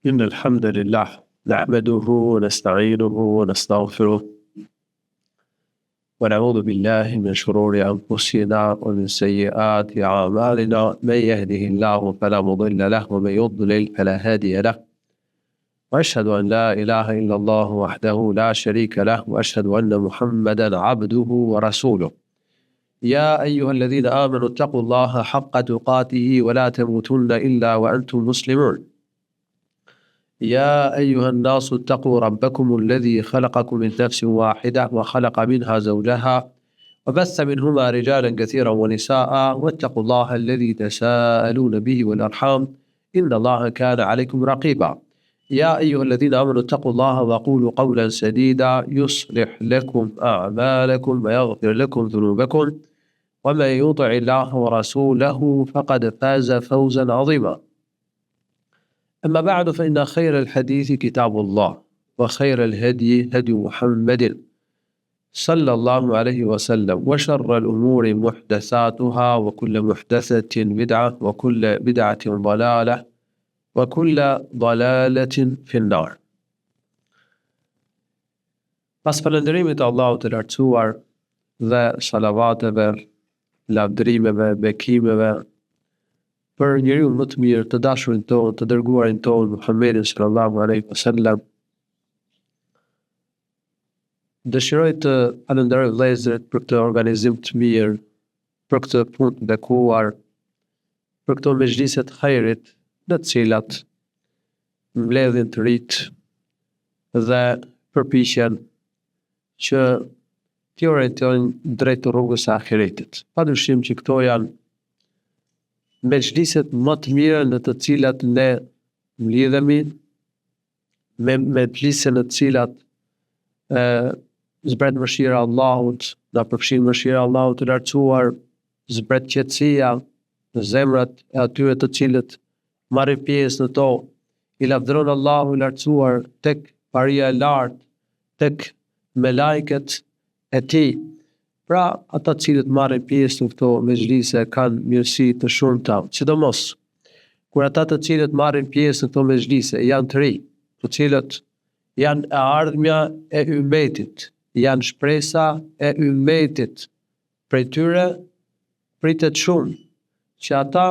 إن الحمد لله نحمده ونستعينه ونستغفره ونعوذ بالله من شرور أنفسنا ومن سيئات أعمالنا من يهده الله فلا مضل له ومن يضلل فلا هادي له وأشهد أن لا إله إلا الله وحده لا شريك له وأشهد أن محمدا عبده ورسوله يا أيها الذين آمنوا اتقوا الله حق تقاته ولا تموتن إلا وأنتم مسلمون يا أيها الناس اتقوا ربكم الذي خلقكم من نفس واحدة وخلق منها زوجها وبث منهما رجالا كثيرا ونساء واتقوا الله الذي تساءلون به والأرحام إن الله كان عليكم رقيبا يا أيها الذين آمنوا اتقوا الله وقولوا قولا سديدا يصلح لكم أعمالكم ويغفر لكم ذنوبكم ومن يطع الله ورسوله فقد فاز فوزا عظيما أما بعد فإن خير الحديث كتاب الله وخير الهدي هدي محمد صلى الله عليه وسلم وشر الأمور محدثاتها وكل محدثة بدعة وكل بدعة ضلالة وكل ضلالة في النار Pas falënderimit të Allahut të Lartësuar dhe salavateve, lavdërimeve, bekimeve për njeriun më të mirë, të dashurin tonë, të dërguarin tonë Muhammedin sallallahu alaihi wasallam, Dëshiroj të falënderoj vëllezërit për këtë organizim të mirë, për këtë punë të bekuar, për këto mexhlise të hajrit, në të cilat mbledhin të rinjtë dhe përpiqen që t'i orientojnë drejt rrugës së ahiretit. Padyshim që këto janë mexhliset më të mira në të cilat ne mblidhemi, me mexhlise në të cilat e, zbret mëshira e Allahut, na përfshin mëshira e Allahut të lartësuar, zbret qetësia në zemrat e atyre të cilët marrin pjesë në to, i lavdëron Allahu i lartësuar tek paria e lartë, tek melajket e tij. Pra, ata të cilët marrin pjesë në këto mexhlise kanë mirësi të shumta, sidomos kur ata të cilët marrin pjesë në këto mexhlise janë të rinj, të cilët janë e ardhmja e ymmetit, janë shpresa e ymmetit. Prej tyre pritet shumë që ata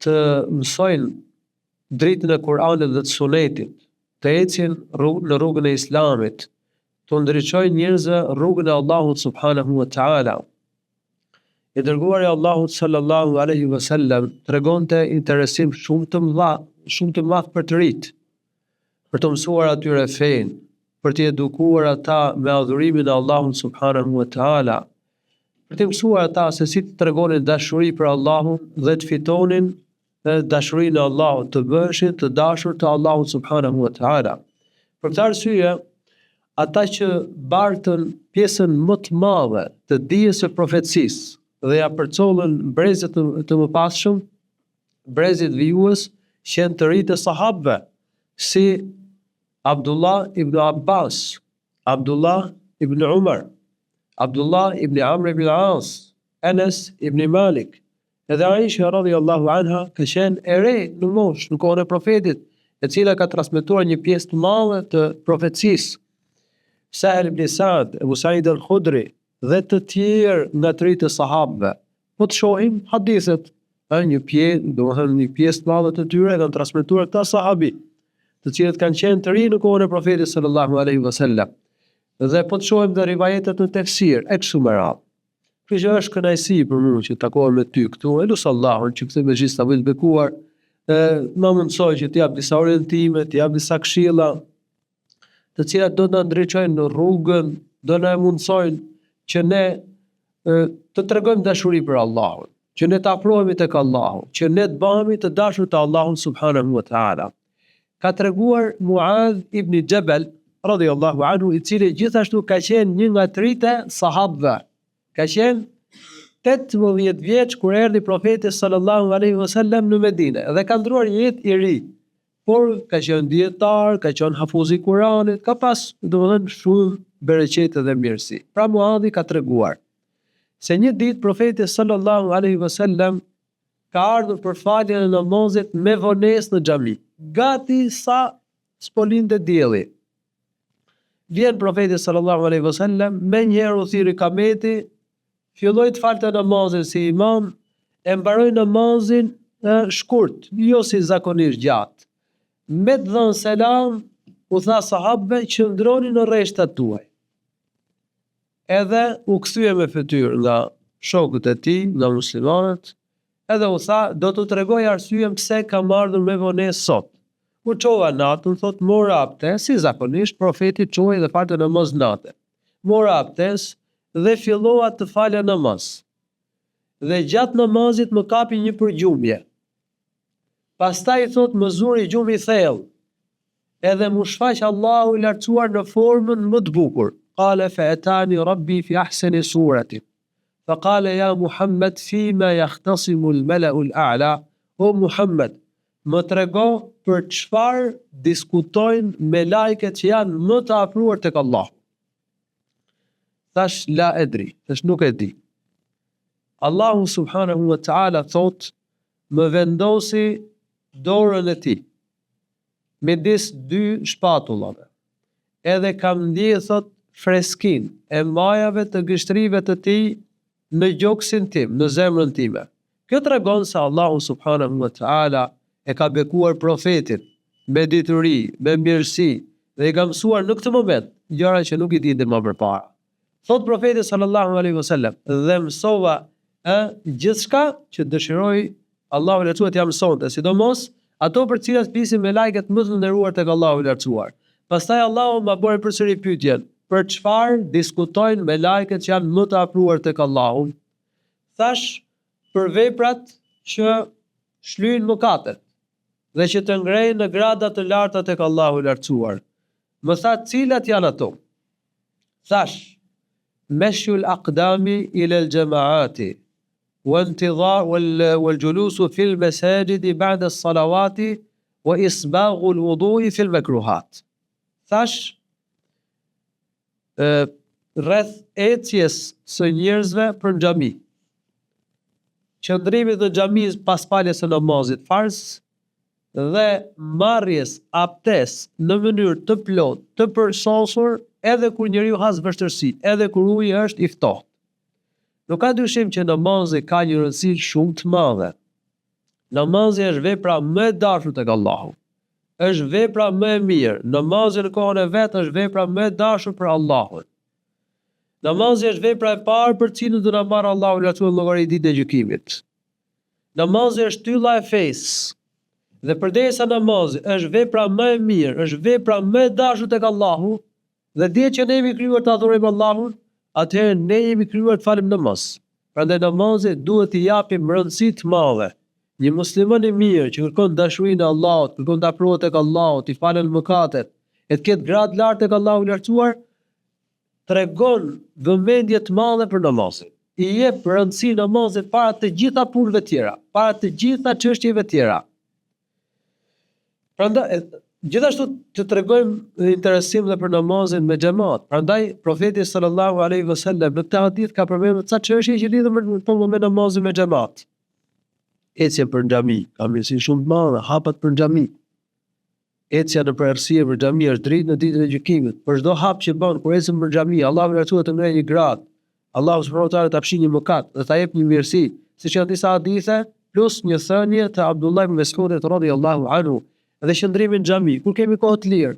të mësojnë dritën e Kur'anit dhe të Sunetit, të ecin në rrugën e Islamit, t'u ndriçojnë njerëzve rrugën e Allahut subhanahu wa ta'ala. I dërguari i Allahut sallallahu alaihi wasallam tregonte interesim shumë të mëdha, shumë të madh për të rinjtë, për t'u mësuar atyre fenë, për t'i edukuar ata me adhurimin e Allahut subhanahu wa ta'ala, për t'i mësuar ata se si të tregonin dashuri për Allahun dhe të fitonin dashurinë e Allahut, të bëheshin të dashur të Allahut subhanahu wa taala. Për këtë arsye, ata që bartën pjesën më të madhe të dijes së profecisë dhe ja përcollën brezit të, të mëpasshëm, brezit vijues, qenë të rinjtë e sahabëve, si Abdullah ibn Abbas, Abdullah ibn Umar, Abdullah ibn Amr ibn As, Enes ibn Malik, Edhe Aisha radhiyallahu anha ka qenë e re në moshë në kohën e Profetit, e cila ka transmetuar një pjesë të madhe të profecisë. Sahel ibn Sa'd, Ebu Sa'id al-Khudri dhe të tjerë nga të rinjtë e sahabëve. Po të shohim hadithet, ë një pjesë, domethënë një pjesë të madhe të tyre e kanë transmetuar këta sahabi, të cilët kanë qenë të rinj në kohën e Profetit sallallahu alaihi wasallam. Dhe po të shohim dhe rivajetet në tefsir e kështu me radhë. Kështu që është kënaqësi për mua që takohem me ty këtu. E lus Allahun që këtë mexhlis ta bëj të bekuar, e ma mundësoj që të jap disa orientime, të jap disa këshilla, të cilat do të na ndriçojnë në rrugën, do na e mundësojnë që ne të tregojmë dashuri për Allahun, që ne të afrohemi tek Allahu, që ne të bëhemi të dashur të Allahut subhanahu wa taala. Ka treguar Muadh ibn Jebel, radhiyallahu anhu, i cili gjithashtu ka qenë një nga të rinjtë e sahabëve. Ka qenë 18 vjeç kur erdhi profeti sallallahu alaihi wasallam në Medinë dhe ka ndruar jetë i ri. Por ka qenë dijetar, ka qenë hafuz i Kuranit, ka pas, domethënë, shumë bereqete dhe mirësi. Pra Muadhi ka treguar se një ditë profeti sallallahu alaihi wasallam. Ka ardhur për faljen e namazit me vonesë në xhami, gati sa s'po lindte dielli. Vjen Profeti sallallahu alejhi ve sellem, menjëherë u thirr ikameti, filloi të falte namazin si imam, e mbaroi namazin shkurt, jo si zakonisht gjatë. Me të dhënë selam, u tha sahabëve, qëndroni në rreshtat tuaj. Edhe u kthye me fytyrë nga shokët e tij, nga muslimanët, edhe u tha, do t'u tregoj arsyen pse kam ardhur me vonesë sot. U çova natën, thotë, mora abdes, si zakonisht, profeti çohej dhe falte namaz nate. Mora abdes dhe fillova të falja namaz. Dhe gjatë namazit më kapi një përgjumje. Pastaj thotë më zuri gjumë i thellë, edhe m'u shfaq Allahu i Lartësuar në formën më të bukur, Kale fe etani Rabbi fi ahseni suratin, fe kale ja Muhammed fima yahtasimu al-mala'u al-a'la, O Muhammed, më trego për çfarë diskutojnë melajket që janë më të afruar tek Allahu. Thashë la edri, thashë nuk e di. Allahu subhanahu wa ta'ala thotë Më vendosi dorën e tij midis dy shpatullave, edhe kam ndje thotë freskinë e majave të gishtërinjve të tij në gjoksin tim, në zemrën time. Kjo tregon se Allahu subhanehu ve teala e ka bekuar Profetin me dituri, me mirësi dhe i ka mësuar në këtë moment gjëra që nuk i dinte më përpara. Thotë Profeti sallallahu alejhi ve sellem, Dhe mësova ë gjithçka që dëshiroi Allahu i Lartësuar t'ia mësonte, sidomos ato për të cilat flisin melajket më të nderuar tek Allahu i Lartësuar. Pastaj Allahu ma bëri përsëri pyetjen, Për çfarë diskutojnë melajket që janë më të afruar tek Allahu? Thashë, Për veprat që shlyejnë mëkatet dhe që të ngrejnë në grada të larta tek Allahu i Lartësuar. Më tha, Cilat janë ato? Thashë, Meshyul aqdami ila al-jama'ati wa intidhar wal julusu fil masajidi ba'da as-salawati wa isbaghu al-wudu'i fil makruhat. Thashë, rreth ecjes së njerëzve për në xhami. Qëndrimit në xhami pas faljes së namazit farz dhe marrjes abdes në mënyrë të plotë, të përsosur edhe kur njeriu has vështirësi, edhe kur uji është i ftohtë. Nuk ka dyshim që namazi ka një rëndësi shumë të madhe. Namazi është vepra më e dashur tek Allahu. Është vepra më e mirë. Namazi në kohën e vet është vepra më e dashur për Allahun. Namazi është vepra e parë për të cilën do na marrë Allahu i Lartësuar llogari ditën e gjykimit. Namazi është shtylla e fesë. Dhe përderisa namazi është vepra më e mirë, është vepra më e dashur tek Allahu, dhe dihet që ne jemi krijuar të adhurojmë Allahun, atëherë ne jemi krijuar të falim namaz. Prandaj namazit duhet t'i japim rëndësi të madhe. Një musliman i mirë që kërkon dashurinë e Allahut, kërkon të afrohet tek Allahu, t'i falen mëkatet, e të ketë gradë të lartë tek Allahu i Lartësuar, tregon vëmendje të madhe për namazin. I jep rëndësi namazit para të gjitha punëve tjera, para të gjitha çështjeve tjera. Prandaj gjithashtu të tregojmë interesim dhe për namazin me xhamat. Prandaj profeti sallallahu alaihi wasallam në këtë hadith ka përmendur ca çështje që lidhen me po me namazin me xhamat. Ecja për në xhami, ka mirësi shumë të madhe, hapat për në xhami. Ecja nëpër errësirë për xhami është dritë në ditën e gjykimit. Për çdo hap që bën kur ecën për xhami, Allahu i Lartësuar të ngre një gradë. Allahu subhanahu wa taala ta fshin një mëkat dhe ta jep një mirësi, siç janë disa hadithe plus një thënie të Abdullah ibn Mes'udit radhiyallahu anhu. Dhe qëndrimi në xhami, kur kemi kohë të lirë,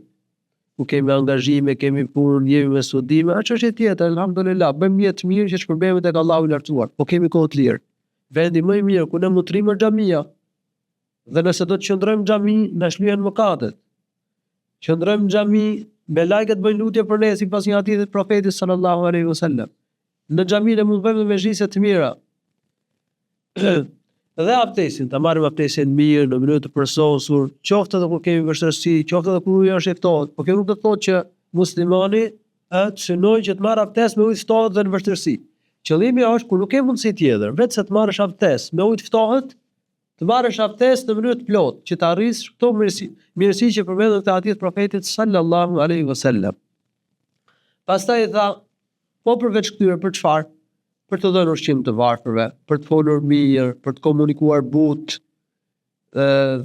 kur kemi angazhime, kemi punë, jemi me studime, është çështje tjetër, elhamdulillah, bëjmë nijet të mirë që të shpërblehemi tek Allahu i Lartësuar, po kemi kohë të lirë. Vendi më i mirë ku ne mund të rrimë është xhamia. Dhe nëse do të qëndrojmë në xhami, na shlyhen mëkatet. Qëndrojmë në xhami, melajket bëjnë lutje për ne sipas një hadithi të Profetit sallallahu alaihi wasallam. Në xhami ne mund të bëjmë dhe mexhlise të mira. Dhe abdesin, ta marrim abdesin mirë, në mënyrë të përsosur, qoftë edhe kur kemi vështirësi, qoftë edhe kur uji është i ftohtë, por kjo nuk do të thotë që muslimani ë të synojë që të marrë abdes me ujë të ftohtë dhe në vështirësi. Qëllimi është kur nuk ke mundësi tjetër, veçse të marrësh abdes me ujë të ftohtë, Të marrësh abdes në mënyrë të plotë, që të arrish këto mirësi, mirësi që përmenden në këtë hadith të Profetit sallallahu alaihi wasallam. Pastaj i tha, po përveç këtyre për çfarë? Për të dhënë ushqim të varfërve, për të folur mirë, për të komunikuar butë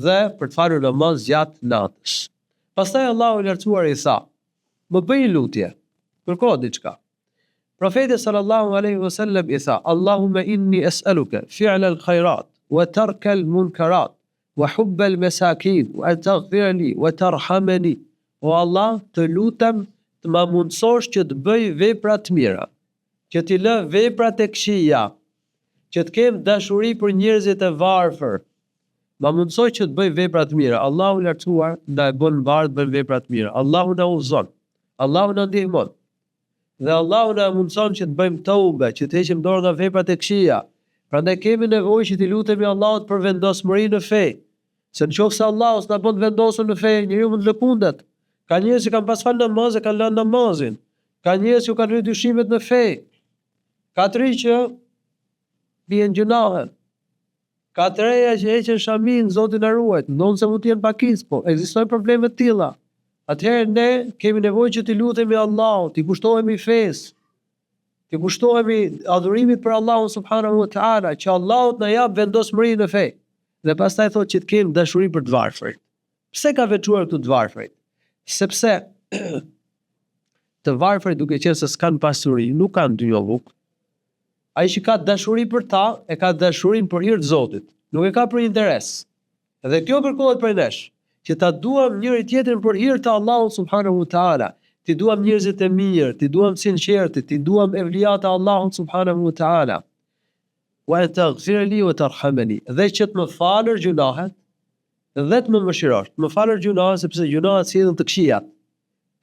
dhe për të falur namaz gjatë natës. Pastaj Allahu i Lartësuar i tha, Më bëj një lutje, kërko diçka. Profeti sallallahu alejhi ve sellem i tha, Allahumme inni es'eluke fi'lel khajrat wa terkel munkarat wa hubbel mesakin wa en tagfire li wa terhameni O Allah, të lutem të ma mundësosh që të bëj vepra të mira, që t'i lë veprat e këqija, që të kem dashuri për njerëzit e varfër. Ma mundëso që të bëj vepra të mira. Allahu i Lartësuar na e bën mbarë të bëjmë vepra të mira. Allahu na udhëzon. Allahu na ndihmon. Dhe Allahu na e mundëson që të bëjmë teube, që të heqim dorë nga veprat e këqija. Prandaj kemi nevojë që t'i lutemi Allahut për vendosmëri në fe. Se në qoftë se Allahu s'na bën të vendosur në fe, njeriu mund të lëkundet. Ka njerëz që kanë pas falë namaz e kanë lënë namazin. Ka njerëz që u kanë hyrë dyshimet në fe. Ka të rinj që bien në gjynahe. Ka të reja që heqin shaminë, Zoti na ruajt, ndonëse mund të jenë pakicë, po ekzistojnë probleme të tilla. Atëherë ne kemi nevojë që t'i lutemi Allahut, t'i kushtohemi fesë, t'i kushtohemi adhurimit për Allahun subhanahu wa taala, që Allahu të na japë vendosmëri në fe. Dhe pastaj thotë që të kemi dashuri për të varfrit. Pse ka veçuar këtu të varfrit? Sepse të varfrit duke qenë se s'kanë pasuri, nuk kanë dynjalluk, ai që ka dashuri për ta, e ka dashurinë për hir të Zotit, nuk e ka për interes. Dhe kjo kërkohet prej nesh, që ta duam njëri tjetrin për hir të Allahut subhanahu wa taala, t'i duam njerëzit e mirë, t'i duam të sinqertë, t'i duam evliat e Allahut subhanahu wa taala. Wa en taghfire li wa tarhameni, dhe që të më falësh gjynahet dhe të më mëshirosh. Të më falësh gjynahet sepse gjynahet sjellin të këqijat,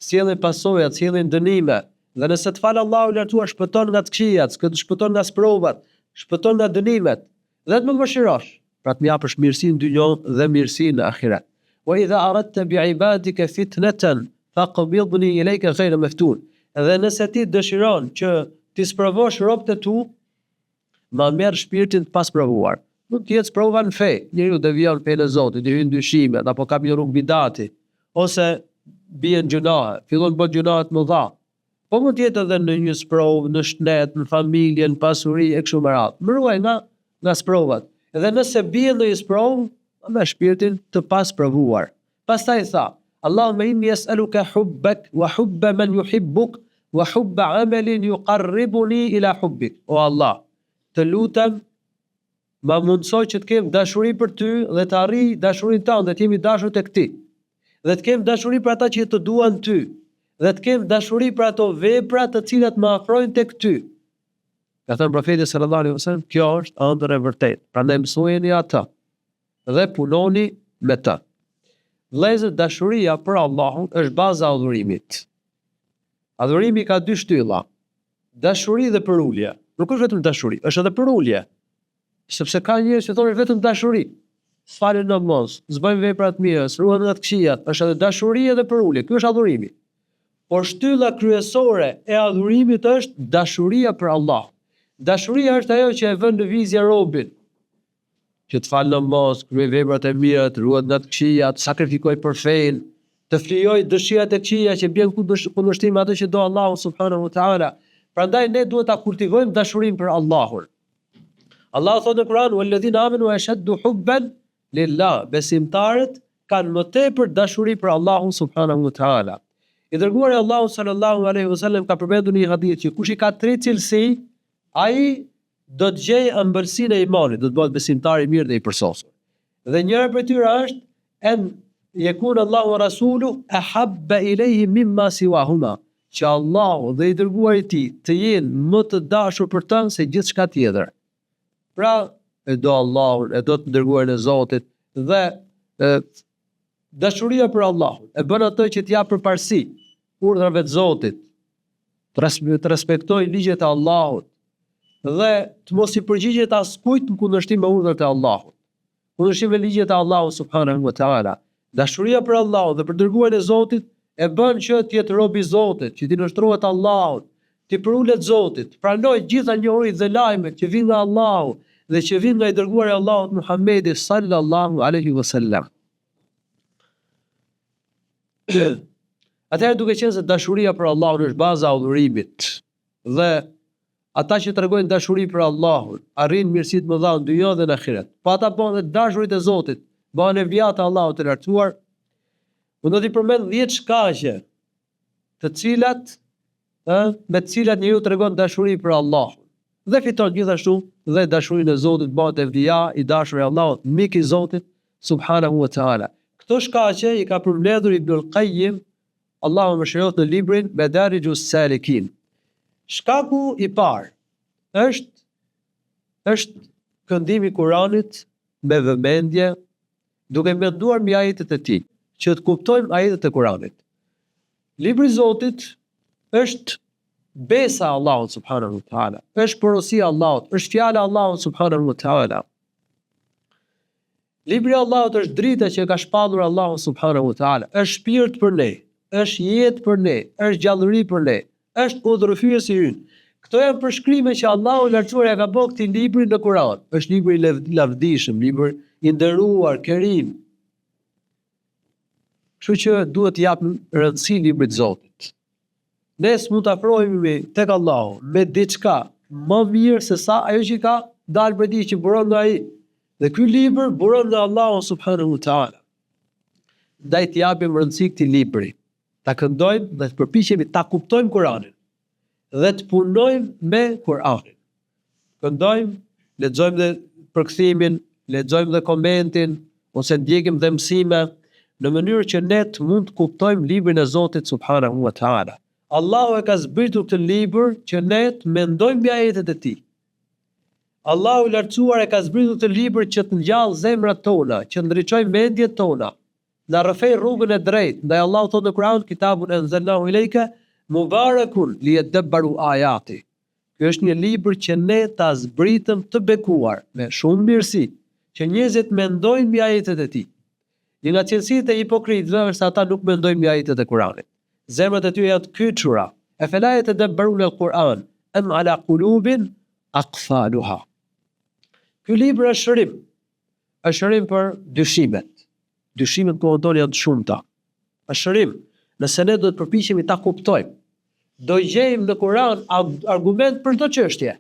sjellin pasoja, sjellin dënime. Dhe nëse të fal Allahu i Lartësuar shpëton nga të këqijat, shpëton nga sprovat, shpëton nga dënimet dhe të më mëshirosh. Pra të më japësh mirësi në dynjo dhe mirësi në ahiret. Wa idha aradta bi ibadika fitnatan faqbidni ilayka ghayra maftun. Dhe nëse ti dëshiron që t'i sprovosh robët e tu, Ma merr shpirtin të pasprovuar. Mund të jetë sprova në fe, njeriu devijon fenë e Zotit, i hyjnë dyshimet apo kap një rrugë bidati, ose bie në gjynahe, fillon të bën gjynahe të mëdha. Po mund të jetë edhe në një sprovë, në shnet, në familje, në pasuri e kështu me radhë. Më ruaj nga nga sprovat. Dhe nëse bie në ndonjë sprovë, ma merr shpirtin të pasprovuar. Pastaj tha, Allahumme inni es'eluke hubbek wa hubbe men yuhibbuk wa hubbe amelin yuqarribuni ila hubbik. O Allah, të lutem, ma mundëso që të kem dashuri për ty dhe të arrij dashurinë tënde dhe të jem i dashur tek ti. Dhe të kem dashuri për ata që të duan ty. Dhe të kem dashuri për ato vepra të cilat më afrojnë tek ty. Ka thënë Profeti sallallahu alejhi wasallam, kjo është ëndërr e vërtetë. Prandaj mësojeni atë. dhe punoni me të. Vëllezër, dashuria për Allahun është baza e adhurimit. Adhurimi ka dy shtylla, dashuri dhe përulje. Nuk është vetëm dashuri, është edhe përulje. Sepse ka njerëz që thonë është vetëm dashuri. S'falin namaz, s'bëjnë vepra të mira, s'ruhen nga të këqijat, është edhe dashuri edhe përulje. Ky është adhurimi. Por shtylla kryesore e adhurimit është dashuria për Allah. Dashuria është ajo që e vën në lëvizje robin. që të falë namaz, të kryejë veprat e mira, të ruhet nga të këqijat, të sakrifikojë për fenë, të flijojë dëshirat e këqija që bien në kundërshtim me atë që do Allahu subhanahu wa taala. Prandaj ne duhet ta kultivojmë dashurinë për Allahun. Allahu thotë në Kur'an: "Walladhina amanu ashaddu hubban lillah." Besimtarët kanë më tepër dashuri për Allahun subhanahu wa taala. I dërguari i Allahut sallallahu alaihi wasallam ka përmendur në një hadith që kush i ka tri cilësi, ai do të gjejë ëmbëlsinë e imanit, do të bëhet besimtar i mirë dhe i përsosur. Dhe njëra prej tyre është en jekun Allahu wa rasulu ahabba ilayhi mimma siwahuma, që Allahu dhe i dërguari i tij të jenë më të dashur për të se gjithçka tjetër. Pra, e do Allahun, e do të dërguarin e Zotit dhe e, dashuria për Allahun e bën atë që t'i japë përparësi urdhrave të Zotit, të respektojë ligjet e Allahut dhe të mos i përgjigjet askujt në kundërshtim me urdhrat e Allahut, kundërshtim me ligjet e Allahut subhanahu wa taala. Dashuria për Allahun dhe për dërguarin e Zotit e bën që të jetë rob i Zotit, që t'i nënshtrohet Allahut, t'i përulet Zotit, të pranojë gjitha njohuritë dhe lajmet që vijnë nga Allahu dhe që vijnë nga i dërguari i Allahut Muhammedi sallallahu alaihi wasallam. Atëherë duke qenë se dashuria për Allahun është baza e adhurimit dhe. Ata që tregojnë dashuri për Allahun, arrijnë mirësi të mëdha në dynja dhe në ahiret. Po ata bëhen dhe të dashurit e Zotit, bëhen evlija të Allahut të Lartësuar. Unë do t'i përmend 10 shkaqe të cilat ë me të cilat njeriu tregon dashuri për Allahun dhe fiton gjithashtu dhe dashurinë e Zotit, bëhet evlija, i dashur i Allahut, mik i Zotit subhanahu wa taala. Këto shkaqe i ka përmbledhur Ibnul Qayyim, Allahu e mëshiroftë në librin Medarixhus Salikin. Shkaku i parë është është këndimi i Kuranit me vëmendje, duke menduar mbi ajetet e tij, që të kuptojmë ajetet e Kuranit. Libri i Zotit është besa e Allahut subhanahu wa taala, është porosia e Allahut, është fjala e Allahut subhanahu wa taala. Libri i Allahut është drita që e ka shpallur Allahu subhanahu wa taala, është shpirt për ne, është jetë për ne, është gjallëri për ne, është udhërrëfyesi ynë. Këto janë përshkrime që Allahu i Lartësuar ia ka bërë këtij libri në Kur'an. Është libër i lavdishëm, libër i nderuar, kerim. Kështu që duhet t'i japim rëndësi librit të Zotit. Ne s'mund të afrohemi tek Allahu me diçka më mirë se sa ajo që ka dalë prej tij që buron nga ai. Dhe ky libër buron nga Allahu subhanahu wa taala. Ndaj t'i japim rëndësi këtij libri. Ta këndojmë dhe të përpiqemi ta kuptojmë Kur'anin dhe të punojmë me Kur'anin. Këndojmë, lexojmë dhe përkthimin, lexojmë dhe komentin ose ndjekim dhe mësime në mënyrë që ne të mund të kuptojmë librin e Zotit subhanahu wa taala. Allahu e ka zbritur këtë libër që ne të mendojmë mbi ajetet e tij. Allahu i Lartësuar e ka zbritur këtë libër që të ngjallë zemrat tona, që të ndriçojë mendjet tona, Na rrëfejë rrugën e drejtë, ndaj Allahu thotë në Kur'an, Kitabun enzelnahu ilejke mubarekun lijedebberu ajati. Ky është një libër që ne ta zbritëm të bekuar, me shumë mirësi, që njerëzit të mendojnë mbi ajetet e tij. Një nga cilësitë e hipokritëve është se ata nuk mendojnë mbi ajetet e Kur'anit. Zemrat e tyre janë të kyçura. Efela jetedebberune el-Kur'an em ala kulubin akfaluha. Ky libër është shërim. Është shërim për dyshimet. Dyshimet në kohën tonë janë të shumta. Është shërim. Nëse ne do të përpiqemi ta kuptojmë, do gjejmë në Kur'an argument për çdo çështje.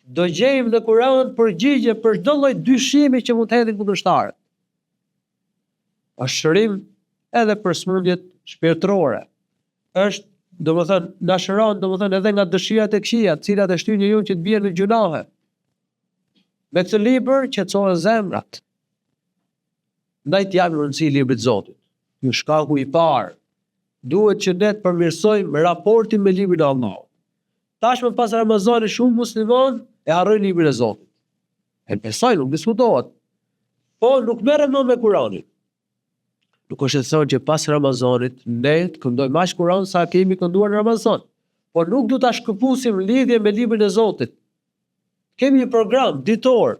Do gjejmë në Kur'an përgjigje për çdo lloj dyshimi që mund të hedhin kundërshtarët. Është shërim edhe për sëmundjet shpirtërore. Është, domethënë, na shëron, domethënë, edhe nga dëshirat e këqija, të cilat e shtyjnë njeriun që të bie në gjynahe. Me këtë libër qetësohen zemrat. Ndaj t'i japim rëndësi librit të Zotit. Ky është shkaku i parë. Duhet që ne të përmirësojmë raportin me librin e Allahut. Tashmë pas Ramazanit shumë muslimanë e harrojnë librin e Zotit. E besoj, nuk diskutohet. Po nuk merren më me Kuranin. Nuk është e thënë që pas Ramazanit ne të këndojmë aq Kur'an sa kemi kënduar në Ramazan. Po nuk duhet ta shkëpusim lidhjen me librin e Zotit. Kemi një program ditor.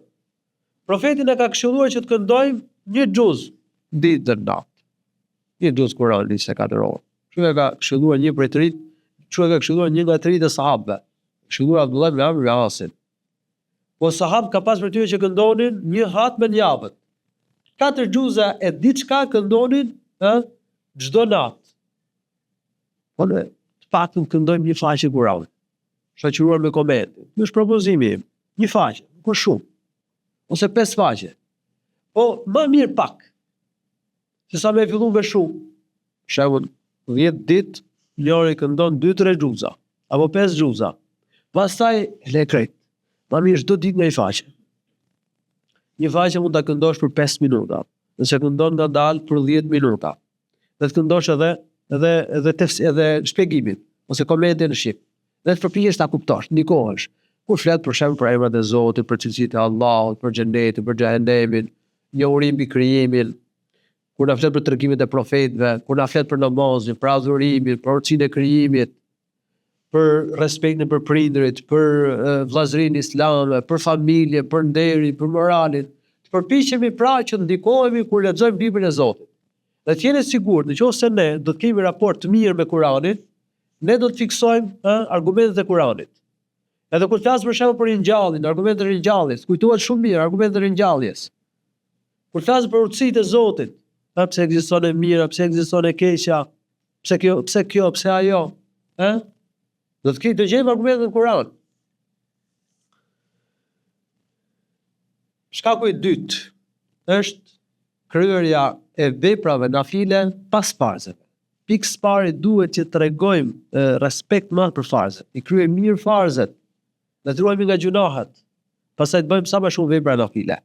Profeti na ka këshilluar që të këndojmë një xhuz ditë dhe natë. Një xhuz Kur'an 24 orë. Kështu e ka këshilluar një prej të rinj, kështu e ka këshilluar një nga të rinjtë e sahabëve. Këshilluar Abdullah ibn Amr ibn Asin. Po sahabë ka pas prej tyre që këndonin një hatme në javë. Katër xhuza e diçka këndonin ë çdo natë. Po ne të paktën këndojmë një faqe Kur'an, shoqëruar me komentin. Ky është propozimi im. Një faqe, nuk është shumë. Ose pesë faqe. Po më mirë pak. Se sa me fillu me shumë. Për shembull, 10 ditë njëri këndon 2-3 xhuza apo 5 xhuza. Pastaj le krejt. Ma mirë çdo ditë nga një faqe. Një faqe mund ta këndosh për 5 minuta. Nëse këndon ngadalë për 10 minuta. Dhe të këndosh edhe edhe edhe tefs, edhe shpjegimin ose komentin në shqip. Dhe të përpiqesh ta kuptosh, ndikohesh. Kur flet për shembull për emrat e Zotit, për cilësitë e Allahut, për xhenetin, për xhehenemin, njohuri mbi krijimin, kur na flet për tregimet e profetëve, kur na flet për namazin, për adhurimin, për urtësinë e krijimit, për respektin për prindërit, për vëllazërinë islame, për familjen, për nderin, për moralin. Të përpiqemi pra që të ndikohemi kur lexojmë librin e Zotit. Dhe të jeni të sigurt, në qoftë se ne do të kemi raport të mirë me Kuranin, ne do të fiksojmë ë argumentet e Kuranit. Edhe kur flas për shembull për ringjalljen, argumentet e ringjalljes, kujtohet shumë mirë argumentet e ringjalljes. Kur flas për urtësitë e Zotit, ë pse ekziston e mira, pse ekziston e keqja, pse kjo, pse kjo, pse ajo, ë? Do të kemi të gjejmë argumentet në Kur'an. Shkaku i dytë është kryerja e veprave nafile pas farzeve. Pikë së pari duhet që të tregojmë respekt të madh për farzet. I kryejmë mirë farzet dhe të ruhemi nga gjynahet. Pastaj të bëjmë sa më shumë vepra nafile.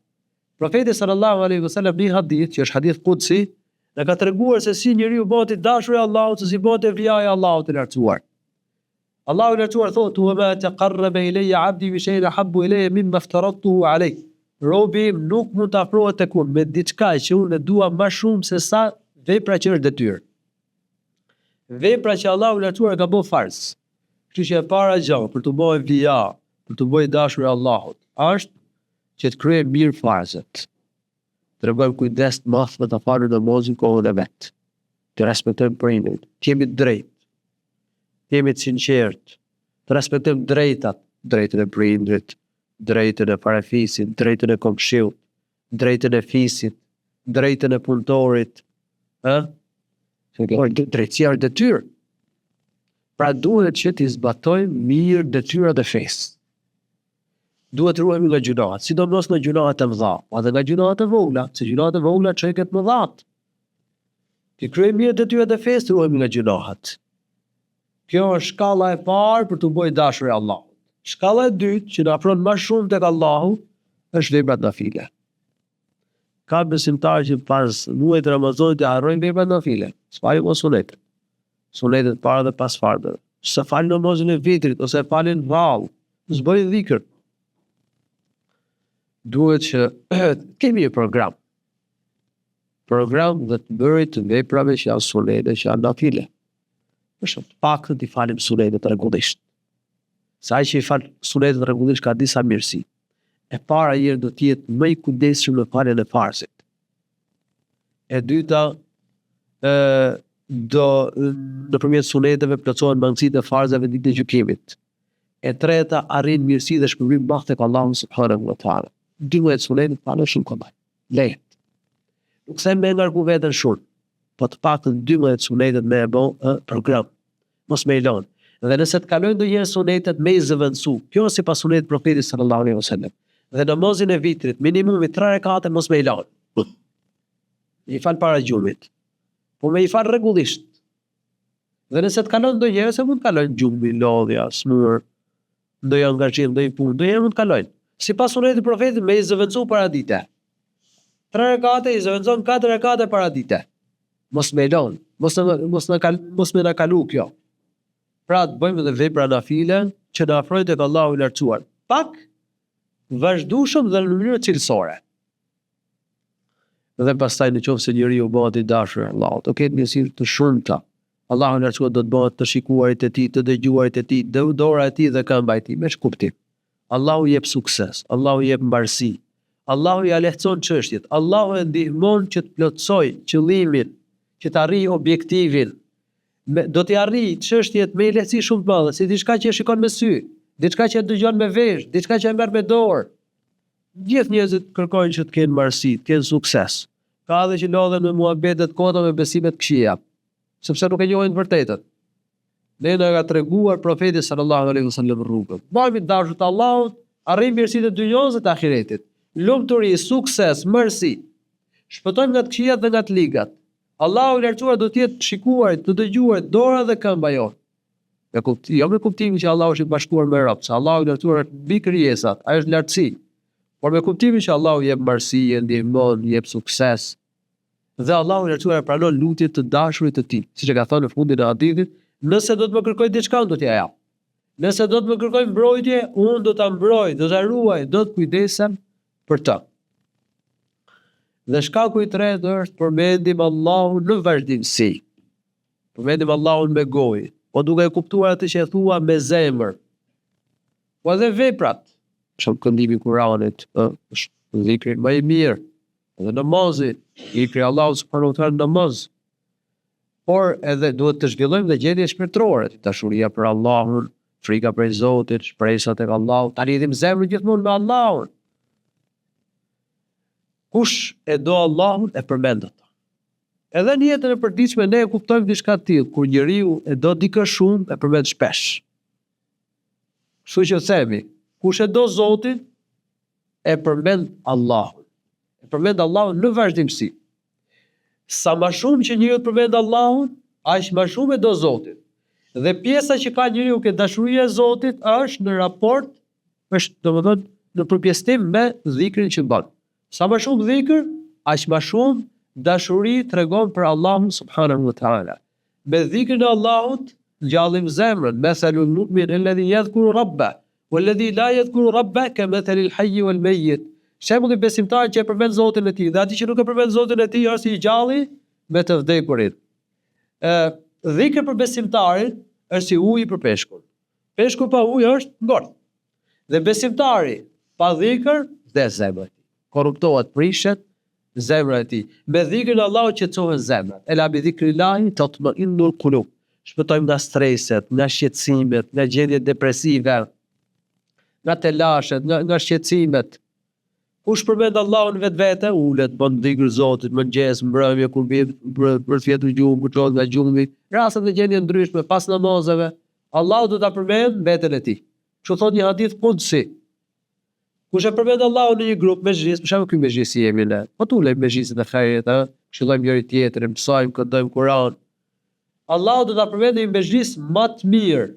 Profeti sallallahu alaihi wasallam në një hadith, që është hadith kudsi, na ka treguar se si njeriu bëhet i dashur i Allahut, se si bëhet evlija i Allahut të lartësuar. Allahu i Lartësuar thotë, Wa ma taqarraba ilayya 'abdi bi shay'in ahabbu ilayya mimma aftaradtuhu alayh. Robi im nuk mund të afrohet tek unë me diçka që unë e dua më shumë se sa vepra që është detyrë. Vepra që Allahu i Lartësuar e ka bërë farz. Kështu që e para gjë për t'u bërë evlija, për t'u bërë i dashur i Allahut, është që të kryejmë mirë farzet. Tregojmë kujdes të madh me ta falur namazin kohën e vet. Të respektojmë prindërit, të jemi të drejtë, të jemi të sinqertë, të respektojmë drejtat, drejtën e prindrit, drejtën e farefisit, drejtën e komshiut, drejtën e fisit, drejtën e punëtorit, ë? Se kjo është drejtësia është detyrë. Pra duhet që t'i zbatojmë mirë detyrat e fesë. Duhet të ruhemi nga gjynahet, sidomos nga gjynahet e mëdha, po edhe nga gjynahet e vogla, se gjynahet e vogla çojnë te të mëdhat. T'i kryejmë mirë detyrat e fesë, të ruhemi nga gjynahet. Kjo është shkalla e parë për t'u bërë i dashur i Allahut. Shkalla e dytë që na afron më shumë tek Allahu është veprat nafile. Ka besimtarë që pas muajit të Ramazanit i harrojnë veprat nafile, s'falin më sunetet. Sunetet para dhe pas farzeve. S'e falin namazin e vitrit ose e falin rrallë, s'bëjnë dhikr. Duhet që kemi një program. Program dhe të bërit të veprave që janë sunete, që janë nafile. Për shembull, të paktën t'i falim sunetet rregullisht. Se ai që i fal sunetet rregullisht ka disa mirësi. E para herë do të jetë më i kujdesshëm në faljen e farzit. E dyta, ë do nëpërmjet suneteve plotësohen mangësitë e farzeve ditën e gjykimit. E treta, arrin mirësi dhe shpërblim të madh tek Allahu subhanahu wa taala. 12 sunetet falen shumë kollaj. Lehtë. Nuk them me ngarku veten shumë, po të paktën 12 sunetet me e bo ë program. Mos me i lënë. Dhe nëse të kalojnë ndonjëherë sunetet me i zëvendësu. Kjo është sipas sunetit profetit sallallahu alaihi wasallam. Dhe namazin e vitrit, minimumi 3 rekate mos me i lënë. Me i fal para gjumit. Po me i fal rregullisht. Dhe nëse të kalon ndonjëherë, se mund të kalojnë gjumi, lodhja, smur, ndonjë angazhim, ndonjë punë, ndonjëherë mund të kalojnë. Sipas sunetit të profetit me i zëvendësu paradite. 3 rekate i zëvendëson 4 rekate paradite. Mos me lon, mos na mos na kal, mos me na kalu kjo. Pra të bëjmë edhe vepra nafile që na afrojnë tek Allahu i lartësuar. Pak vazhdueshëm dhe në mënyrë cilësore. Dhe pastaj në qoftë se njeriu bëhet i dashur i Allahut, do ketë mirësi të shumta. Allahu i lartësuar do të bëhet të shikuarit e tij, të dëgjuarit e tij, dora e tij dhe këmba e tij, me ç'kuptim? Allahu i jep sukses, Allahu i jep mbarësi, Allahu ia lehtëson çështjet, Allahu e ndihmon që të plotësojë qëllimin, që të arrijë objektivin. Me, do t'i arrijë çështjet me një lehtësi shumë të madhe, si diçka që e shikon me sy, diçka që e dëgjon me vesh, diçka që e merr me dorë. Gjithë njerëzit kërkojnë që të kenë mbarësi, të kenë sukses. Ka edhe që lodhen me muhabete të kota me besime të këqija, sepse nuk e njohin të vërtetën. Ne na ka treguar profeti sallallahu alaihi wasallam rrugën. Bëhemi të dashur të Allahut, arrijmë mirësitë e dynjosë dhe të ahiretit. Lumturi, sukses, mbarësi. Shpëtojmë nga të këqijat dhe nga të ligat. Allahu i lartësuar do të jetë të shikuarit, të dëgjuarit, dora dhe këmba jonë. Me kupt, jo me kuptimin që Allahu është i bashkuar me robt, se Allahu i lartësuar është mbi krijesat, ai është në lartësi. Por me kuptimin që Allahu jep mbarësi, e ndihmon, jep sukses. Dhe Allahu i lartësuar e pranon lutjet të dashurit të tij, siç e ka thënë në fundin e hadithit, nëse do të më kërkojë diçka, unë do t'ia jap. Nëse do të më kërkojë mbrojtje, unë do ta mbroj, do ta ruaj, do të kujdesem për të. Dhe shkaku i tretë është përmendim Allahun në vazhdimësi. Përmendim Allahun me gojë, po duke e kuptuar atë që e thua me zemër. Po edhe veprat, për shembull këndimi i Kuranit, ë, është dhikri më i mirë. Edhe namazi, dhikri i Allahut subhanahu wa taala në namaz. Por edhe duhet të zhvillojmë dhe gjendje shpirtërore, dashuria për Allahun, frika prej Zotit, shpresa tek Allahu, ta lidhim zemrën gjithmonë me Allahun. Kush e do Allahun e përmend atë. Edhe në jetën e përditshme ne e kuptojmë diçka të tillë, kur njeriu e do dikë shumë, e përmend shpesh. Kështu që themi, kush e do Zotin, E përmend Allahun. E përmend Allahun në vazhdimësi. Sa ma shumë që njeriu të përmend Allahun, aq ma shumë e do Zotin. Dhe pjesa që ka njeriu ke dashuria e Zotit është në raport, është domethënë në përpjesëtim me dhikrin që bën. Sa ma shumë dhikr, aq ma shumë dashuri tregon për Allahun subhanahu wa taala. Me dhikrin e Allahut ngjallim zemrën, methalul mu'min alladhi yadhkuru rabbah walladhi la yadhkuru rabbah kamathalil hayyi wal mayyit. Shembulli i besimtarit që e përmend Zotin e tij dhe atij që nuk e përmend Zotin e tij është si i gjalli me të vdekurin. Ë dhikri për besimtarin është si uji për peshkun. Peshku pa ujë është ngordh. Dhe besimtari pa dhikr vdes zemra e tij. Korruptohet, prishet zemra e tij. Me dhikrin e Allahut qetësohen zemrat. Ela bi dhikrillahi tatma'innul qulub. Shpëtojmë nga streset, nga shqetësimet, nga gjendjet depresive, nga telashet, nga nga shqetësimet. Kush përmend Allahun në vetvete, ulet, bën dhikr Zotit, mëngjes, mbrëmje, kur bie për të fjetur gjumë, kur çohet nga gjumi, raste dhe gjendje ndryshme, pas namazeve, Allahu do ta përmend veten e tij. Kështu thotë një hadith kudsi. Kush e përmend Allahun në një grup mexhlis, për shembull ky mexhlis si jemi ne, po të ulemi mexhliset e hajrit, ë, këshillojmë njëri tjetrin, mësojmë, këndojmë Kur'an. Allahu do ta përmend në një mexhlis më të mirë.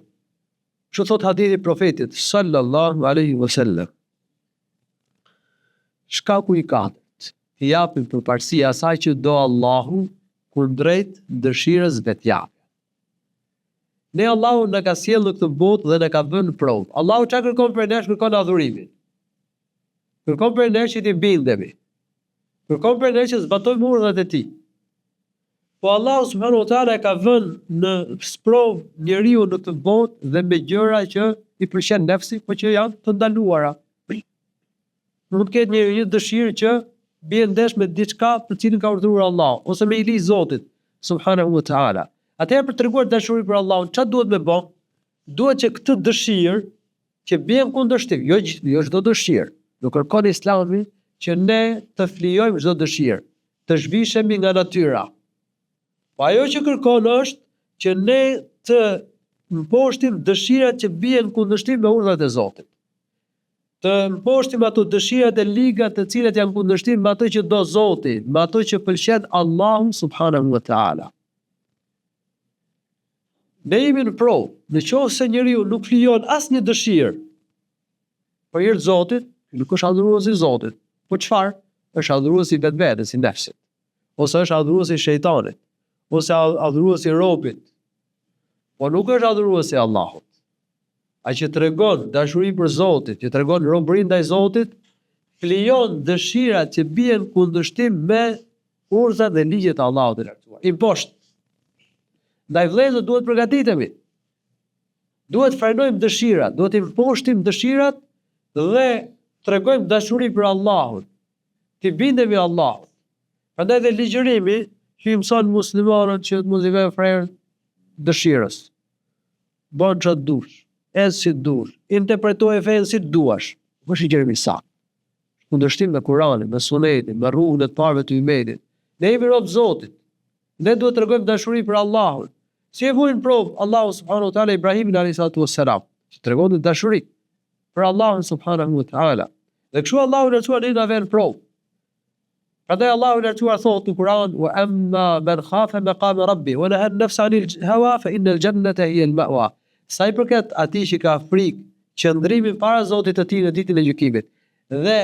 Kështu thotë hadithi i Profetit sallallahu alaihi wasallam. Shkaku i katërt, t'i japim përparësi asaj që do Allahu kundrejt dëshirës vetjake. Ne Allahu na ka sjellë në këtë botë dhe na ka vënë në provë. Allahu çka kërkon prej nesh, kërkon adhurimin. Kërkon prej nesh që t'i bindemi. Kërkon prej nesh që të zbatojmë urdhrat e tij. Po Allahu subhanahu wa taala e ka vënë në sprovë njeriun në këtë botë dhe me gjëra që i pëlqen nefsi, po që janë të ndaluara. Mund të ketë njeriu një dëshirë që bie ndesh me diçka për të cilën ka urdhëruar Allahu, ose me një ligj Zotit, subhanahu wa ta'ala. Atëherë për të treguar dashuri për Allahun, ça duhet me bo? Duhet që këtë dëshirë që bie në kundërshtim, jo jo çdo dëshirë, nuk kërkon Islami që ne të flijojmë çdo dëshirë, të zhvishemi nga natyra. Po ajo që kërkon është që ne të mposhtim dëshirat që bien në kundërshtim me urdhrat e Zotit. Të mposhtim ato dëshirat e liga të cilat janë në kundërshtim me ato që do Zoti, me ato që pëlqen Allahu subhanahu wa taala. Ne jemi në provë, në qoftë se njeriu nuk flijon asnjë dëshirë për hir të Zotit, nuk është adhurues i Zotit. Po çfarë? Është adhurues i vetvetes, i nefsit. Ose është adhurues i shejtanit, ose adhurues i robit. Po nuk është adhurues i Allahut. Ai që tregon dashuri për Zotin, që tregon robëri ndaj Zotit, flijon dëshirat që bien në kundërshtim me urdhrat dhe ligjet e Allahut të Lartësuar. I mposht. Ndaj vëllezër duhet përgatitemi. Duhet frenojmë dëshirat, duhet i mposhtim dëshirat dhe tregojmë dashuri për Allahun. T'i bindemi Allahut. Prandaj dhe ligjërimi që i mëson muslimanët që të mos i vënë fre dëshirës. Bën ça të dush, ec si të dush, interpretoje fenë si të duash. Nuk është ligjërim i saktë. Është kundërshtim me Kuranin, me Sunetin, me rrugën e të parëve të Ymetit. Ne jemi rob të Zotit. Ne duhet të tregojmë dashuri për Allahun. Si e vuri në provë Allahu subhanahu wa taala Ibrahimin alayhi salatu wassalam, që tregonte dashuri për Allahun subhanahu wa taala. Dhe kështu Allahu i lartësuar ne na vë në provë. Prandaj Allahu i lartësuar thotë në Kur'an: "Wa amma man khafa maqama rabbi wa naha an-nafsa 'anil hawa fa inna al-jannata hiya al-ma'wa." Sa i përket atij që ka frikë qëndrimin para Zotit të tij në ditën e gjykimit dhe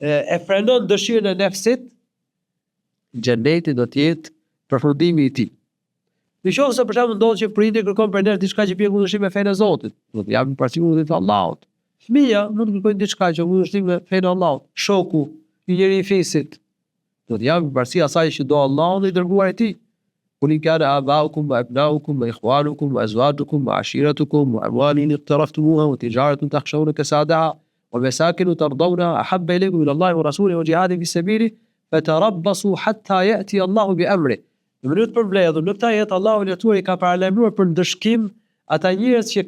e frenon dëshirën e nefsit, xheneti do të jetë përfundimi i tij. Në qoftë se për shembull ndodh që prindi kërkon prej nesh diçka që bie në kundërshtim me fenë e Zotit, duhet t'i japim përparësi urdhrit të Allahut. Fëmija mund të kërkojë diçka që në kundërshtim me fenë e Allahut. Shoku, një njeri i fisit, duhet t'i japim përparësi asaj që do Allahu dhe i dërguari i tij. Kul in kana abaukum wa abnaukum wa ikhwanukum wa azwajukum wa ashiratukum wa amwalun iqtaraftumuha wa tijaratun takhshawna kasadaha wa masakin tardawnaha ahabba ilaykum min Allahi wa rasulihi wa jihadin fi sabilihi fatarabbasu hatta ya'ti Allahu bi amrihi. Në mënyrë të përmbledhur, në këtë ajet Allahu i Lartësuar i ka paralajmëruar për ndëshkim ata njerëz që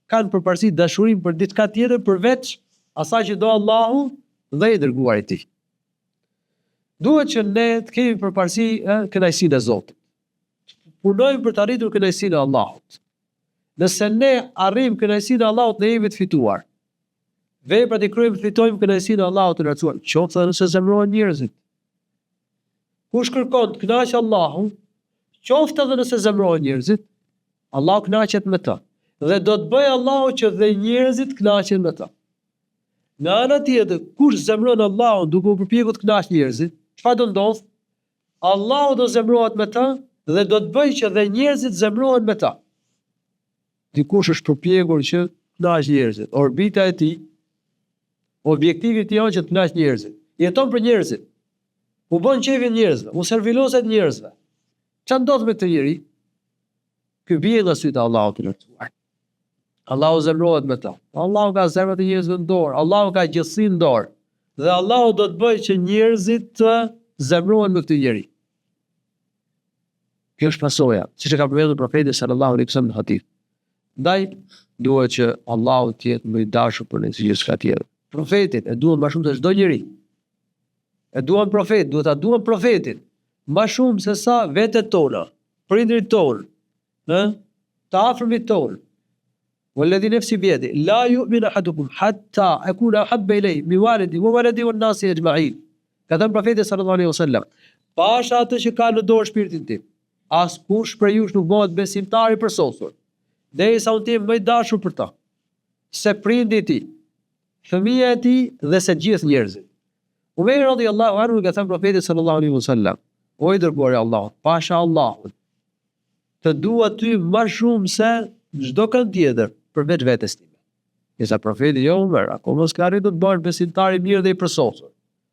kanë përparësi dashurinë për diçka tjetër përveç asaj që do Allahu dhe i dërguari i Tij. Duhet që ne të kemi përparësi kënaqësinë e Zotit. Punojmë për të arritur kënaqësinë e Allahut. Nëse ne arrijmë kënaqësinë e Allahut, ne jemi të fituar. Veprat i kryejmë të fitojmë kënaqësinë e Allahut të Lartësuar, qoftë edhe nëse zemërohen njerëzit. Kush kërkon të kënaqë Allahun, qoftë edhe nëse zemërohen njerëzit, Allahu kënaqet me të. Dhe do të bëjë Allahu që dhe njerëzit të kënaqen me të. Nga ana tjetër, kush zemëron Allahun duke u përpjekur të kënaqë njerëzit, çfarë do ndodhë? Allahu do zemërohet me të dhe do të bëjë që dhe njerëzit të zemërohen me të. Dikush është përpjekur që të kënaqë njerëzit. Orbita e tij, objektivi i tij është që të kënaqë njerëzit. Jeton për njerëzit. U bën qejfin njerëzve, u serviloset njerëzve. Ça ndodh me këtë njeri? Ky bie nga sytë e Allahut të Lartësuar. Allahu zemërohet me të. Allahu ka zemrat e njerëzve në dorë, Allahu ka gjithësinë në dorë. Dhe Allahu do të bëjë që njerëzit të zemërohen me këtë njeri. Kjo është pasoja, siç e ka përmendur profeti sallallahu alaihi wasallam në hadith. Ndaj duhet që Allahu të jetë më i dashur për ne se gjithçka tjetër. Profetin e duam më shumë se çdo njeri. E duam profetin, duhet ta duam profetin më shumë se sa vetet tona, prindërit tonë, ë, të afërmit tonë. Walladhi nafsi biyadi la yu'minu ahadukum hatta akuna ahabba ilayhi min walidi wa waladi wan nasi ajma'in. Ka thënë profeti sallallahu alaihi wasallam, pasha atë që ka në dorë shpirtin tim. Askush prej jush nuk bëhet besimtar i përsosur, derisa unë të jem më i dashur për të se prindi i tij, fëmija e tij dhe se gjithë njerëzit. Umeri radhiyallahu anhu i ka thënë profetit sallallahu alaihi wasallam, o i dërguari i Allahut, pasha Allahun, Të dua ty më shumë se çdo kënd tjetër, përveç vetes time. I tha profeti, jo Umer, akoma s'ke arritur të bëhesh besimtar i mirë dhe i përsosur.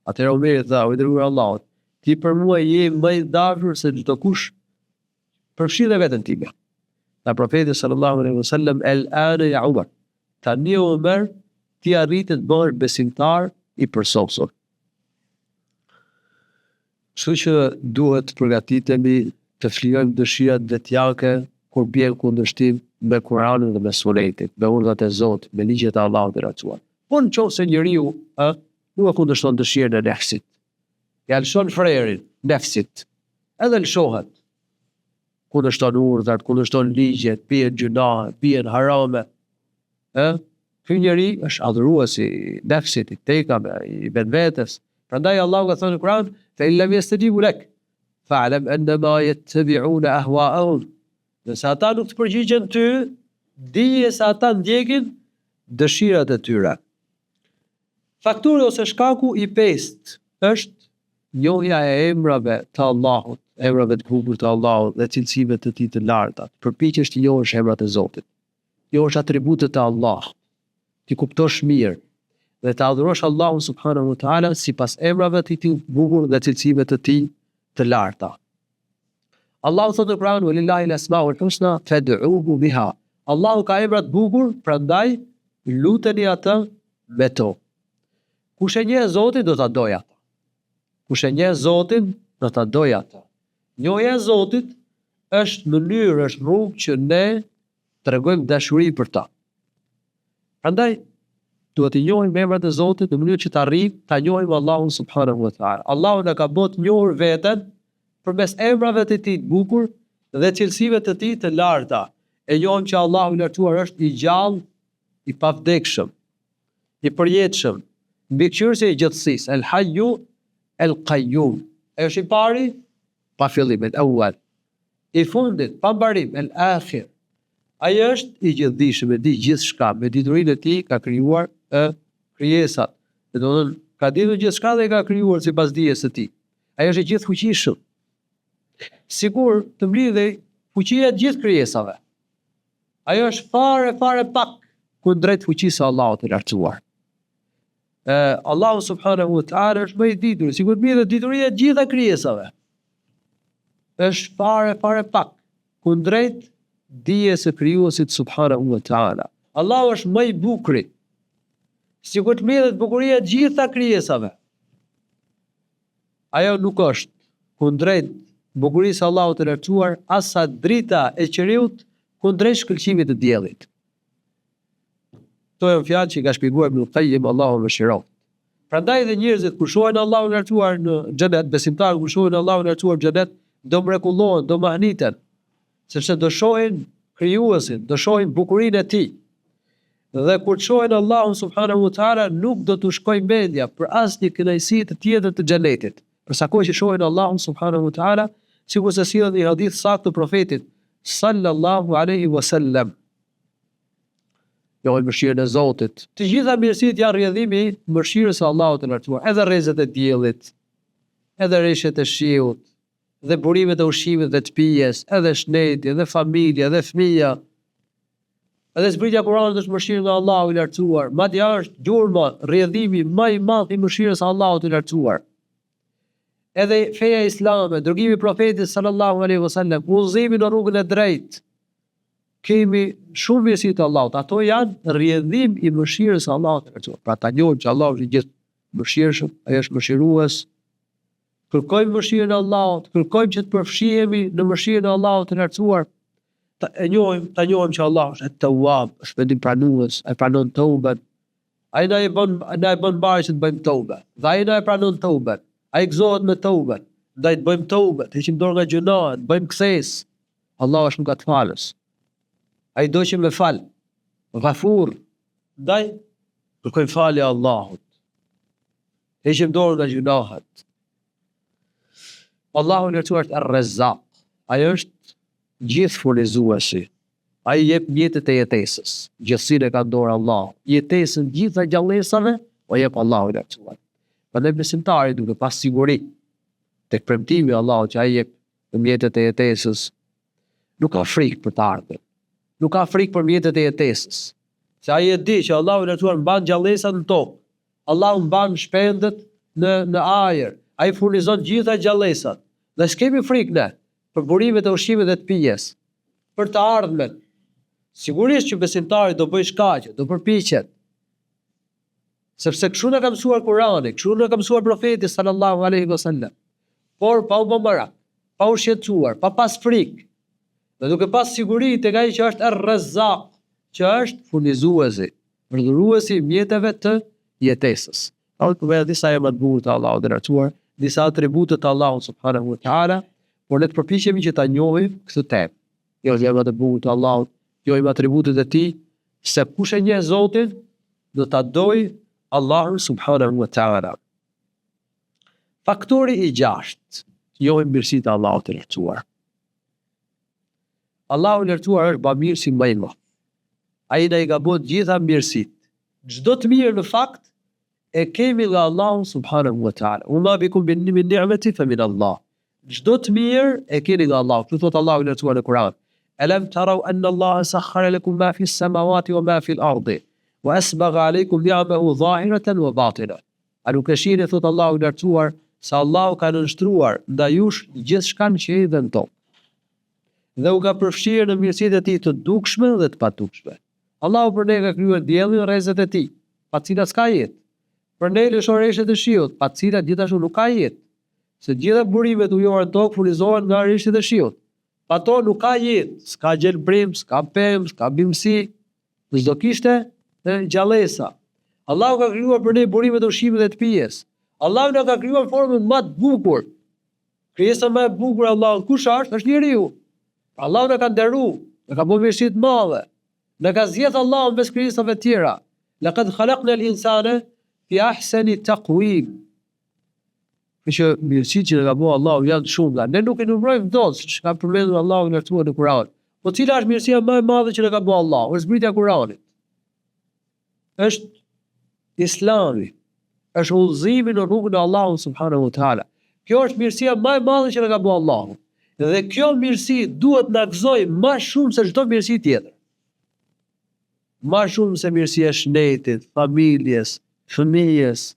Atëherë Umeri tha, o i dërguar i Allahut, ti për mua je më i dashur se çdokush, përfshi dhe veten time. Tha profeti sallallahu alaihi wasallam, el ane ja Umar. Tani o Umer, ti arrite të bëhesh besimtar i përsosur. Kështu që duhet të përgatitemi të flijojmë dëshirat vetjake kur bien në kundërshtim me Kuranin dhe me Sunetin, me urdhrat e Zotit, me ligjet e Allahut të Lartësuar. Po në qoftë se njeriu, ë, nuk e kundërshton dëshirën e nefsit, ia lëshon frerin nefsit, edhe lëshohet, kundërshton urdhrat, kundërshton ligjet, bie në gjynahe, bie në harame, ë, Ky njeri është adhurues i nefsit, i tekave, i vetvetes. Prandaj Allahu ka thënë në Kur'an, "Fe in lem yestejibu lek, fa'lem ennema yettebi'une ahwa'ahum." Nëse ata nuk të përgjigjen ty, dije se ata ndjekin dëshirat e tyre. Faktori ose shkaku i pestë është njohja e emrave të Allahut, emrave të bukur të Allahut dhe cilësive të Tij të larta. Të përpiqesh të njohësh emrat e Zotit. Njohësh atributet e Allahut, t'i kuptosh mirë dhe të adhurosh Allahun subhanahu wa taala sipas emrave të Tij të bukur dhe cilësive të Tij të larta. Allahu thotë në Kur'an: "Walillahi al-asmaul husna fad'uhu biha." Allahu ka emra të bukur, prandaj luteni atë me to. Kush e njeh Zotin do ta dojë atë. Kush e njeh Zotin do ta dojë atë. Njohja e Zotit është mënyrë, është rrugë që ne tregojmë dashuri për ta. Prandaj duhet t'i njohim emrat e Zotit në mënyrë që të arrijmë ta njohim Allahun subhanahu wa taala. Allahu na ka bërë të njohur veten përmes emrave të tij të bukur dhe cilësive të tij të larta. E njohim që Allahu i lartësuar është i gjallë, i pavdekshëm, i përjetshëm, mbikëqyrësi i gjithësisë, El Hayyu El Qayyum. Ai është i pari, pa fillim, El Awwal. I fundit, pa mbarim, El Akhir. Ai është i gjithëdijshëm, e di gjithçka, me diturinë e tij ka krijuar e krijesat. Do të thonë, ka ditur gjithçka dhe e ka krijuar sipas dijes së tij. Ai është i gjithëfuqishëm. Sikur të mblidhej fuqia e të gjithë krijesave. Ajo është fare fare pak kundrejt fuqisë së Allahut të lartësuar. E, Allahu subhanahu wa taala është më i ditur, sikur të mblidhet dituria e të gjitha krijesave. Është fare fare pak kundrejt dijes së krijuesit subhanahu wa taala. Allahu është më i bukuri. Sikur të mblidhet bukuria e të gjitha krijesave. Ajo nuk është kundrejt bukurisë së Allahut të Lartësuar as sa drita e qiriut kundrejt shkëlqimit të diellit. Këto janë fjalë që i ka shpjeguar Ibnul Qayyim, Allahu e mëshiroftë. Prandaj dhe njerëzit kur shohin Allahun e Lartësuar në xhenet, besimtarët kur shohin Allahun e Lartësuar në xhenet, do mrekullohen, do mahniten, sepse do shohin krijuesin, do shohin bukurinë e tij. Dhe kur të shohin Allahun subhanahu wa taala nuk do t'u shkojë mendja për asnjë kënaqësi të tjetër të xhenetit. Për sa kohë që shohin Allahun subhanahu wa taala, sikurse sillet në një hadith saktë të Profetit sallallahu alaihi wasallam. Njohim mëshirën e Zotit. Të gjitha mirësitë janë rrjedhim i mëshirës së Allahut të Lartësuar, edhe rrezet e diellit, edhe reshjet e shiut, dhe burimet e ushqimit dhe të pijes, edhe shneti, edhe familja, edhe fëmija. Edhe zbritja e Kuranit është mëshirë nga Allahu i Lartësuar, madje është gjurma, rrjedhimi më i madh i mëshirës së Allahut të Lartësuar. Edhe feja islame, dërgimi i Profetit sallallahu alaihi wasallam, udhëzimi në rrugën e drejtë, kemi shumë mirësi të Allahut, ato janë rrjedhim i mëshirës së Allahut të Lartësuar. Pra ta njohim që Allahu është i gjithëmëshirshëm, ai është mëshirues, Kërkojmë mëshirën e Allahut, kërkojmë që të përfshihemi në mëshirën e Allahut të Lartësuar. Ta e njohim, ta njohim që Allahu është Et-Tawwab, është pendim-pranues, ai pranon teuben. Ai na e bën na e bën mbarë që të bëjmë teube. Dhe ai na e pranon teuben. Ai gëzohet me teuben. Ndaj të bëjmë teube, të heqim dorë nga gjynahet, të bëjmë kthesë. Allahu është mëkatfalës. Ai do që me fal. Ghafur. Ndaj kërkojmë falje Allahut. Heqim dorë nga gjynahet. Allahu i Lartësuar është Er-Rezzak. Ai është gjithëfurnizuesi. Ai jep mjetet e jetesës. Gjithësinë e ka në dorë Allahu. Jetesën gjitha gjallesave o jep Allahu i Lartësuar. Prandaj besimtari duke pas siguri tek premtimi i Allahut që ai jep mjetet e jetesës, nuk ka frikë për të ardhmen. Nuk ka frikë për mjetet e jetesës. Se ai e di që Allahu i Lartësuar mban gjallesat në tokë. Allahu mban shpendët në në ajër, Ai furnizon gjitha gjallesat. Dhe s'kemi frikë ne për burimet e ushqimit dhe të pijes, për të ardhmen. Sigurisht që besimtari do bëjë shkaqe, do përpiqet. Sepse kështu na ka mësuar Kurani, kështu na ka mësuar Profeti sallallahu alaihi wasallam. Por pa u bë marak, pa u shqetësuar, pa pas frikë, dhe duke pas siguri tek ai që është Er-Rezzak, që është furnizuesi, Dhuruesi i mjeteve të jetesës. Këto përmenda disa emra të bukur të Allahut të Lartësuar, disa atribute të Allahut subhanahu wa taala, por le të përpiqemi që ta njohim këtë temë. Njohim emrat e bukur të Allahut, njohim atributet e tij, se kush e njeh Zotin, do ta dojë Allahun subhanahu wa taala. Faktori i gjashtë, njohim mirësitë e Allahut të Lartësuar. Allahu i Lartësuar është bamirësi më i madh. Ai na i ka bërë të gjitha mirësitë. Çdo të mirë në fakt e kemi nga Allahu subhanahu wa taala. Wa ma bikum min ni'metin fa min Allah. Çdo të mirë e keni nga Allahu. Kështu thotë Allahu i Lartësuar në Kur'an. Alam taraw anna Allaha sakhkhara lakum ma fi as-samawati wa ma fi al-ardi wa asbagha alaykum ni'amahu zahiratan wa batina. A nuk e shihni thotë Allahu i Lartësuar se Allahu ka nënshtruar ndaj jush gjithçka në qiej dhe në tokë. Dhe u ka përfshirë në mirësitë e tij të dukshme dhe të padukshme. Allahu për ne ka krijuar diellin rrezet e tij, pa të cilat s'ka jetë. Për ne lëshon reshjet e shiut, pa të cilat gjithashtu nuk ka jetë. Se të gjitha burimet ujore në tokë furnizohen nga reshjet e shiut. Pa to nuk ka jetë, s'ka gjelbrim, s'ka pemë, s'ka bimësi, S'do kishte gjallesa. Allahu ka krijuar për ne burimet e ushqimit dhe të pijes. Allahu na ka krijuar në formën më të bukur. Krijesa më e bukur e Allahut kush është? Është njeriu. Pra Allahu na ka nderu, na ka bërë mirësi të madhe. Na ka zgjedh Allahu mes krijesave të tjera. Laqad khalaqna al-insana fi ahsani taqwim. Kështu që mirësitë që na ka bërë Allahu janë të shumta. Ne nuk i numërojmë dot, siç ka përmendur Allahu i Lartësuar në Kur'an. Po cila është mirësia më e madhe që na ka bërë Allahu? Është zbritja e Kur'anit. Është Islami. Është udhëzimi në rrugën e Allahut subhanahu wa taala. Kjo është mirësia më e madhe që na ka bërë Allahu. Dhe kjo mirësi duhet na gëzojë më shumë se çdo mirësi tjetër. Më shumë se mirësia e shëndetit, familjes, fëmijës,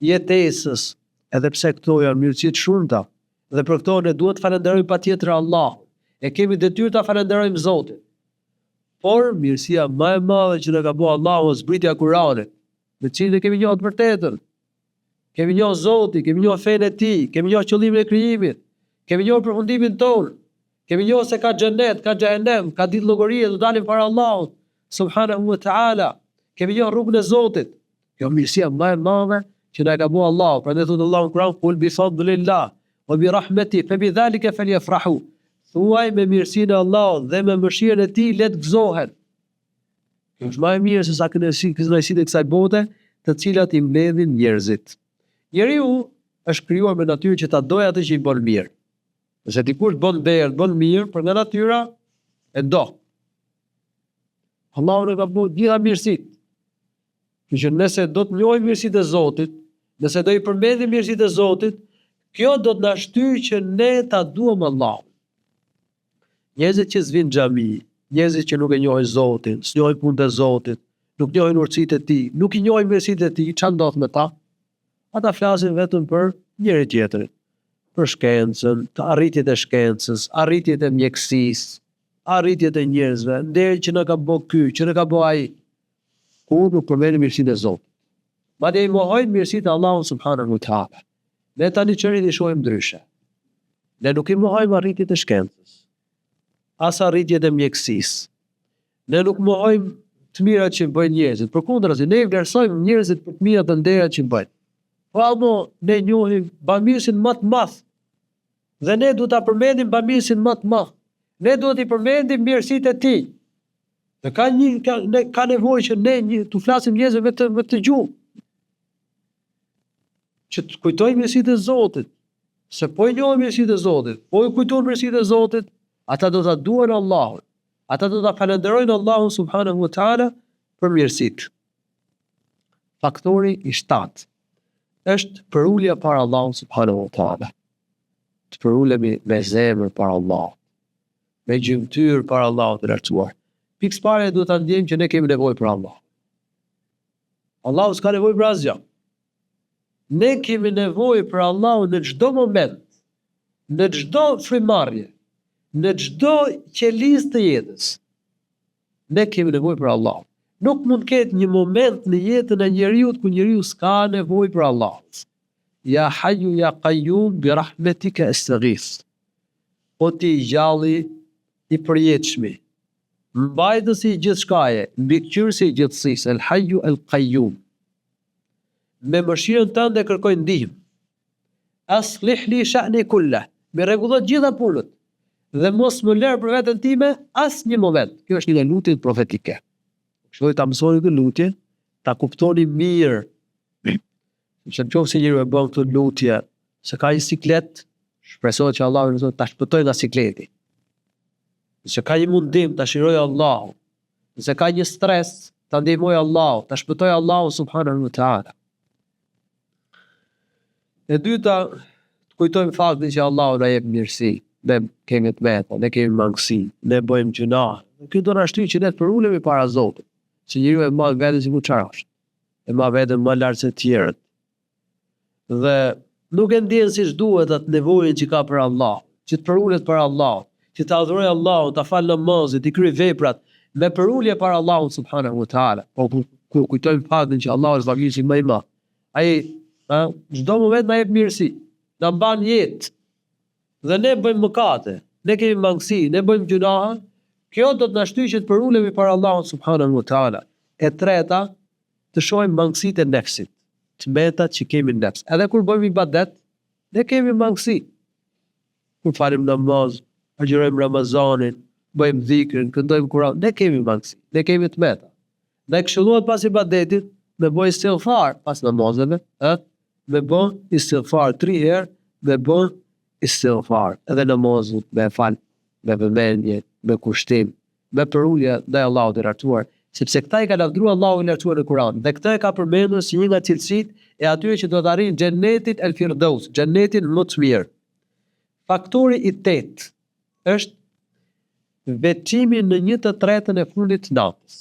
jetesës, edhe pse këto janë mirësi të shumta, dhe për këto ne duhet të falënderojmë patjetër Allahun, e kemi detyrë ta falënderojmë Zotin. Por mirësia më e madhe që na ka bërë Allahu është zbritja e Kuranit, me të cilin ne kemi njohur të vërtetën. Kemi njohur Zotin, kemi njohur fenë e Tij, kemi njohur qëllimin e krijimit, kemi njohur përfundimin tonë, kemi njohur se ka xhenet, ka xhehenem, ka ditë llogarie, do dalim para Allahut subhanahu wa taala. Kemi njohur rrugën e Zotit. Kjo mirësia më e madhe që na e ka bërë Allahu. Prandaj thotë Allahu në Kur'an, "Kul bi fadlillah wa bi rahmeti fa bi dhalika falyafrahu." Thuaj me mirësinë e Allahut dhe me mëshirën e Tij le të gëzohen. Kjo është më e mirë se sa kënaqësitë e kësaj bote, të cilat i mbledhin njerëzit. Njeriu është krijuar me natyrë që ta dojë atë që i bën mirë. Nëse dikush të bën nder, të bën mirë, për nga natyra e do. Allahu na ka bërë gjitha mirësitë. Kështu që nëse do të njohim mirësitë e Zotit, nëse do i përmendim mirësitë e Zotit, kjo do të na shtyjë që ne ta duam Allahun. Njerëzit që s'vijnë në xhami, njerëzit që nuk e njohin Zotin, s'njohin punët e Zotit, nuk njohin urtësitë e Tij, nuk i njohin mirësitë e Tij, ça ndodh me ta? Ata flasin vetëm për njëri-tjetrin, për shkencën, të arritjet e shkencës, arritjet e mjekësisë, arritjet e njerëzve, nderin që na ka bo ky, që na ka bo ai. Kurrë nuk përmendin mirësitë e Zotit. Madje i mohojnë mirësitë e Allahut subhanahu wa taala. Ne tani çështjet i shohim ndryshe. Ne nuk i mohojmë arritjet e shkencës, as arritjet e mjekësisë. Ne nuk mohojmë të mirat që bëjnë njerëzit. Përkundrazi, ne i vlerësojmë njerëzit për të mirat dhe nderat që bëjnë. Po ama ne njohim bamirësin më të madh dhe ne duhet ta përmendim bamirësin më të madh. Ne duhet t'i përmendim mirësitë e tij. Dhe ka një ka, ne, ka nevojë që ne një, t'u flasim njerëzve me këtë me këtë gjuhë. Që të kujtojnë mirësitë e Zotit, se po i njohën mirësitë e Zotit, po i kujtojnë mirësitë e Zotit, ata do ta duan Allahun, ata do ta falënderojnë Allahun subhanahu wa taala për mirësitë. Faktori i shtatë është përulja para Allahut subhanahu wa taala. Të përulemi me zemër para Allahut, me gjymtyrë para Allahut të lartësuar. Pikësëpari duhet ta ndjejmë që ne kemi nevojë për Allahun. Allahu s'ka nevojë për asgjë. Ne kemi nevojë për Allahun në çdo moment, në çdo frymëmarrje, në çdo qelizë të jetës. Ne kemi nevojë për Allahun. Nuk mund të ketë një moment në jetën e njeriut ku njeriu s'ka nevojë për Allahun. Ja Hayyu ya Qayyum bi rahmetika astaghith. O ti i gjalli i përjetshmi, Mbajtësi i gjithçkaje, mbikëqyrësi i gjithësisë, El Hayyu El Qayyum. Me mëshirën tënde kërkoj ndihmë. Aslih li sha'ni kulleh. M'i rregullo të gjitha punët dhe mos më lër për veten time asnjë moment. Kjo është një nga lutjet profetike. Këshilloj ta mësoni këtë lutje, ta kuptoni mirë. Sepse në qoftë se njeriu e bën këtë lutje, se ka një siklet, shpresohet që Allahu ta shpëtojë nga sikleti. Nëse ka një mundim, ta shërojë Allahu. Nëse ka një stres, ta ndihmojë Allahu, ta shpëtojë Allahu subhanahu wa taala. E dyta, të kujtojmë faktin që Allahu na jep mirësi, ne kemi të meta, ne kemi mangësi, ne bëjmë gjynahe. Kjo do na shtyjë që ne të përulemi para Zotit, se njeriu e mban veten sikur çfarë është. E mban veten më lart se të tjerët. Dhe nuk e ndjen siç duhet atë nevojën që ka për Allah, që të përulet para Allahut, që të adhurojë Allahun, ta falë namazin, t'i kryejë veprat me përulje para Allahut subhanahu wa taala. Po kur, kur kujtojmë faktin që Allahu është bamirësi më i madh, ai ë çdo moment na jep mirësi, na mban jetë. Dhe ne bëjmë mëkate, ne kemi mangësi, ne bëjmë gjynahe, kjo do të na shtyjë që të përulemi para Allahut subhanahu wa taala. E treta, të shohim mangësitë e nefsit, të metat që kemi në nefs. Edhe kur bëjmë ibadet, ne kemi mangësi. Kur falim namaz, agjërojmë Ramazanin, bëjmë dhikrin, këndojmë Kur'an, ne kemi mangësi, ne kemi të meta. Ndaj këshillohet pas ibadetit me bë istighfar pas namazeve, ë, me bë istighfar tri herë, me bë istighfar edhe namazin me e fal me vëmendje, me kushtim, me përulje ndaj Allahut të Lartësuar, sepse këta i ka lavdëruar Allahu i Lartësuar në Kur'an dhe këtë e ka përmendur si një nga cilësitë e atyre që do të arrijnë xhennetin el Firdaus, xhennetin më të mirë. Faktori i tetë është veçimi në një të tretën e fundit të natës.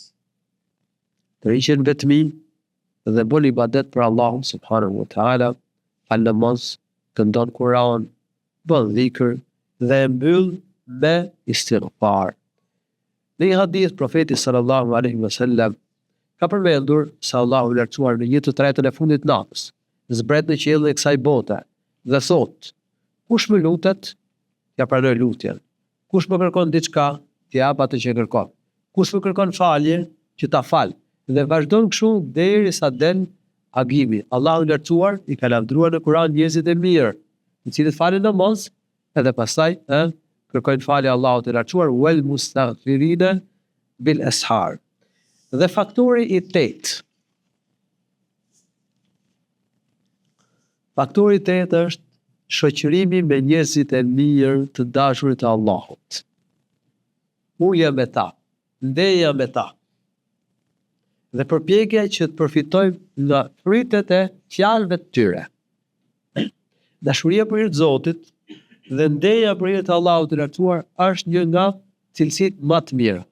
Tërhiqesh në vetmi dhe bën ibadet për Allahun subhanahu wa taala, fal namaz, këndon Kur'an, bën dhikr dhe e mbyll me istighfar. Në një hadith profeti sallallahu alaihi wasallam ka përmendur se Allahu i lartësuar në një të tretën e fundit të natës zbret në qiellin e kësaj bote dhe thotë: Kush më lutet, t'ia pranoj lutjen. Kush më kërkon diçka, t'ia jap atë që e kërkon. Kush më kërkon falje, që ta fal. Dhe vazhdon kështu derisa del agimi. Allahu i Lartësuar i ka lavdëruar në Kur'an njerëzit e mirë, të cilët falin namaz edhe pastaj ë kërkojnë falje Allahut të Lartësuar wal mustaghfirina bil ashar. Dhe faktori i tetë. Faktori i tetë është shoqërimi me njerëzit e mirë të dashurit e Allahut. Ulja me ta, ndeja me ta dhe përpjekja që të përfitojmë nga frytet e fjalëve të tyre. Dashuria për hir të Zotit dhe ndeja për hir të Allahut të Lartësuar është një nga cilësitë më të mira.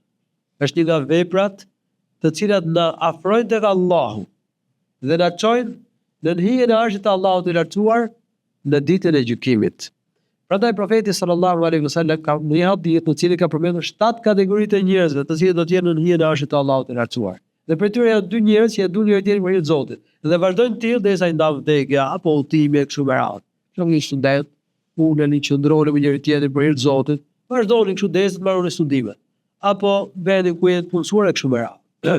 Është një nga veprat të cilat na afrojnë tek Allahu dhe na çojnë nën hijen e Arshit të Allahut të Lartësuar në Ditën e Gjykimit. Prandaj Profeti sallallahu alejhi ve sellem ka në një hadith në të cilin ka përmendur shtatë kategori të njerëzve të cilët do të jenë nën hijen e Arshit të Allahut të Lartësuar. Dhe prej tyre janë dy njerëz që e duan njëri-tjetrin për hir të Zotit dhe vazhdojnë të tillë derisa i ndan vdekja apo udhëtimi e kështu me radhë. Për shembull një student, uleni, qëndroni me njëri-tjetrin për hir të Zotit, vazhdoni kështu derisa të mbaroni studimet apo vendin ku jeni të punësuar e kështu me radhë.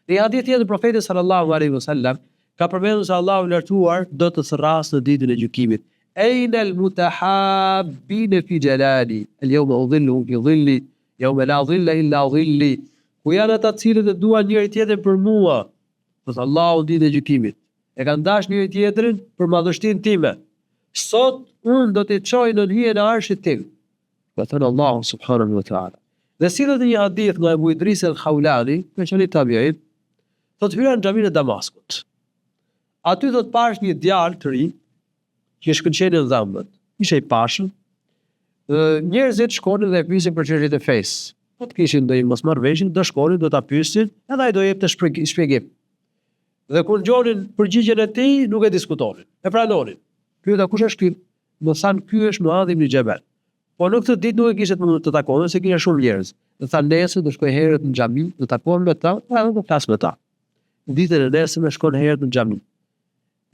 Në një hadith tjetër Profeti sallallahu alejhi ve sellem ka përmendur se Allahu i Lartësuar do të thërrasë në ditën e gjykimit, Ejne el mutahabbine fi xhelali, el jeume udhilluhum fi dhilli, jeume la dhille illa dhilli, Ku janë ata të cilët e duan njëri-tjetrin për mua, thotë Allahu në ditën e gjykimit, e kanë dashur njëri-tjetrin për madhështinë time. Sot unë do t'i çoj nën hijen e Arshit tim. Ka thënë Allahu subhanahu wa ta'ala. Dhe sillet në një hadith nga Ebu Idris el Haulani, ka qenë një tabiin, thotë hyra në xhaminë e Damaskut. Aty thotë pashë një djalë të ri që i shkëlqenin dhëmbët. Ishte i pashëm. Dhe njerëzit shkonin dhe e pyesin për çështjet e fesë. Po të kishin ndonjë mosmarrëveshje, do shkonin, do ta pyesin, edhe ai do jepte shpjegim. Dhe kur dëgjonin përgjigjen e tij, nuk e diskutonin, e pranonin. Pyeta kush është ky? Më thanë ky është Muadh ibn Xhebel. Po në këtë ditë nuk e kisha të mundur të takohem se kishte shumë njerëz. Dhe tha nesër do shkoj herët në xhami, do takohem me ta edhe do flas me ta. Ditën e nesërme shkon herët në xhami.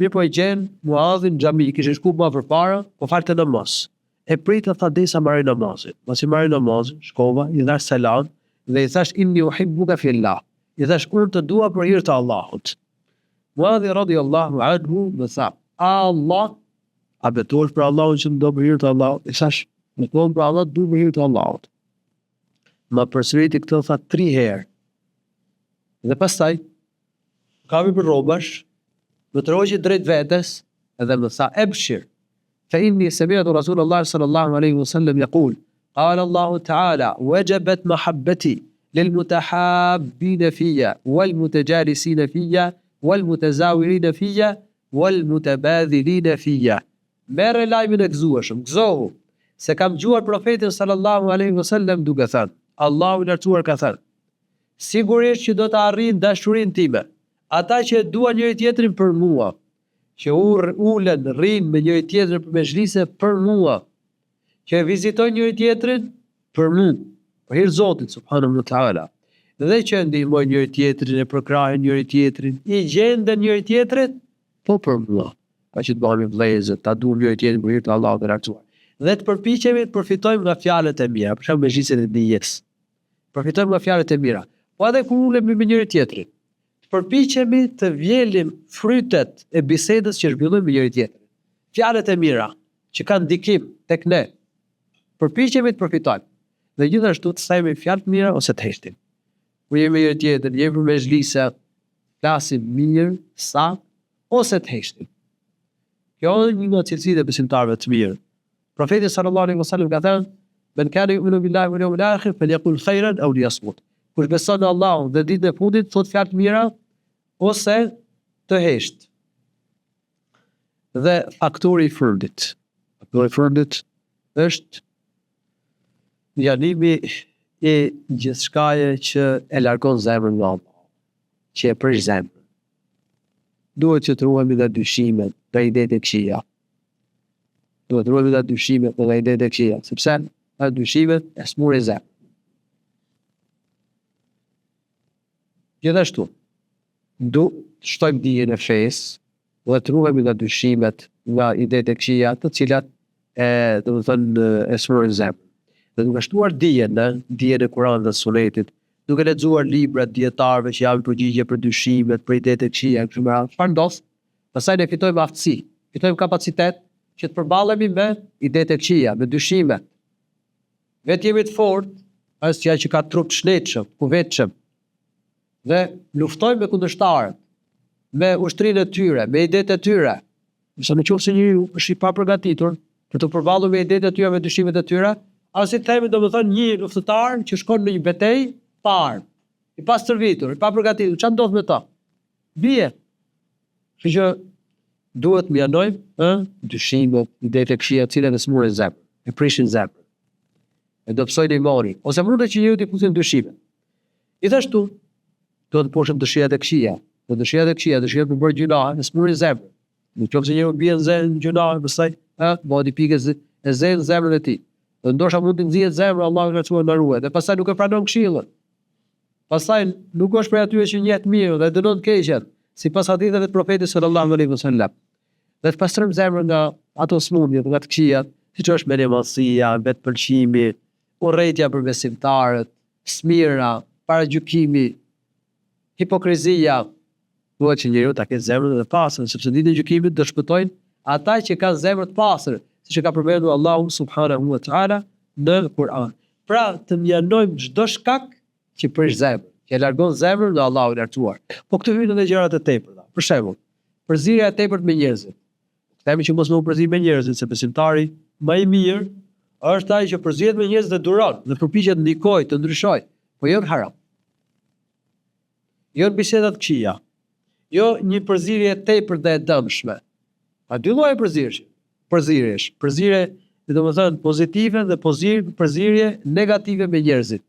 Mirëpo e gjen Muadhin në xhami, kishte shku më përpara, po falte namaz. E prita tha derisa mbaroi namazin. Pasi mbaroi namazin, shkova, i dhash selam dhe i thash inni uhibbuka fillah. I thash unë të dua për hir të Allahut. Muadhi radiallahu anhu më tha, Allah A betohesh për Allahun që më do për hir të Allahut? I thash, betohem për Allah, të du për hir të Allahut. Ma përsëriti këtë tha tri herë. Dhe pastaj, më kapi për rrobash, më tërhoqi drejt vetes dhe më tha ebshir. Fa inni sami'tu Rasulullah sallallahu alaihi wasallam yaqul, qala Allahu ta'ala, wajabat mahabbati lil mutahabbin fiyya wal mutajalisin fiyya wal mutazawirina fiyya Wal mutabadhilina fiyya, Merre lajmin e gëzueshëm, gëzohu, se kam dëgjuar Profetin sallallahu alejhi ve sellem duke thënë, Allahu i Lartësuar ka thënë, Sigurisht që do të arrijnë dashurinë time, ata që e duan njëri-tjetrin për mua, që ulen, rrinë me njëri-tjetrin nëpër mexhlise për mua, që e vizitojnë njëri-tjetrin për mua, për hir të Zotit subhanahu wa taala, dhe që e ndihmojnë njëri-tjetrin, e përkrahin njëri-tjetrin, i gjenden njëri-tjetrit, po për mua. Pra që të bëhemi vëllezër, ta duam njëri-tjetrin për hir të Allahut të Lartësuar. Dhe të përpiqemi të përfitojmë nga fjalët e mira, për shembull mexhliset e dijes. Përfitojmë nga fjalët e mira. Po edhe kur ulemi me njëri-tjetrin, të përpiqemi të vjelim frytet e bisedës që zhvillojmë me njëri-tjetrin. Fjalët e mira që kanë ndikim tek ne, përpiqemi të përfitojmë dhe gjithashtu të themi fjalë të mira ose të heshtim. Kur jemi me njëri-tjetrin, jemi për mexhlise, flasim mirë, saktë ose të heshtim. Kjo është një nga cilësitë e besimtarëve të mirë. Profeti sallallahu alaihi wasallam ka thënë: "Men kana yu'minu billahi wal yawmil akhir falyaqul khayran aw liyasmut." Kush beson në Allahun dhe ditën e fundit, thotë fjalë të mira ose të hesht. Dhe faktori i fundit, faktori i fundit është mënjanimi i gjithçkaje që e largon zemrën nga Allahu, që e prish zemrën. Duhet që të ruhemi nga dyshimet, nga idetë e këqija. Duhet të ruhemi nga dyshimet dhe nga idetë e këqija, sepse nga dyshimet e smurin zemrën. Gjithashtu, duhet të shtojmë dijen e fesë dhe të ruhemi nga dyshimet, nga idetë e këqija, të cilat e, domethënë, e smurin zemrën. Dhe duke shtuar dijen, në dijen e Kuranit dhe Sunetit, duke lexuar libra të dijetarëve që japin përgjigje për dyshimet, për idetë e këqija, kështu me radhë, çfarë ndodh? Pastaj ne fitojmë aftësi, fitojmë kapacitet që të përballemi me idetë e këqija, me dyshimet. Vetë jemi të fortë, është ai që ka trup të shëndetshëm, kuvetshëm. Dhe luftojmë me kundërshtarët, me ushtrinë e tyre, me idetë e tyre. Nëse në qoftë se njeriu është i papërgatitur për t'u përballur me idetë e tyre, me dyshimet e tyre, a si të themi domethënë një luftëtar që shkon në një betejë pa armë, i pastërvitur, i papërgatitur, çfarë ndodh me të? Bie. Kështu që duhet të mënjanojmë, ë, dyshimet, idetë e këqija, të cilat e sëmurin zemrën, e prishin zemrën, e dobësojnë imanin, ose mundet që njeriu t'i fusin dyshime. Gjithashtu, duhet të mposhtim dëshirat e këqija, dhe dëshirat e këqija, dëshirat për të bërë gjynahe, e sëmurin zemrën. Në qoftë se njeriu bie në zemrën në gjynahe, pastaj, ë, bëhet një pikë e zezë në zemrën e tij. Dhe ndoshta mund t'i nxihet zemra, Allahu i lartësuar na ruajt, dhe pastaj nuk e pranon këshillën. Pastaj nuk është prej atyre që njeh të mirën dhe dënon të keqen, sipas haditheve të Profetit sallallahu alejhi ve sellem. Dhe të pastrojmë zemrën nga ato sëmundjet, nga të këqijat, siç është mendjemadhësia, vetëpëlqimi, urrejtja për besimtarët, smira, paragjykimi, hipokrizia. Duhet që njeriu ta ketë zemrën e pastër, sepse ditën e gjykimit do shpëtojnë ata që kanë zemër të pastër, siç e ka përmendur Allahu subhanahu wa taala në Kur'an. Pra, të mënjanojmë çdo shkak që prish zemrën, që e largon zemrën nga Allahu i Lartësuar. Po këtu hyjnë edhe gjërat e tepërta. Për shembull, përzierja e tepërt me njerëzit. Nuk themi që mos me u përzi me njerëzit, se besimtari më i mirë është ai që përzihet me njerëzit dhe duron dhe përpiqet të ndikojë, të ndryshojë, po jo në haram. Jo në biseda të këqija. Jo një përzierje e tepërt dhe e dëmshme. Ka dy lloje përzierjesh, përzierjesh, përzierje, domethënë pozitive dhe përzierje negative me njerëzit.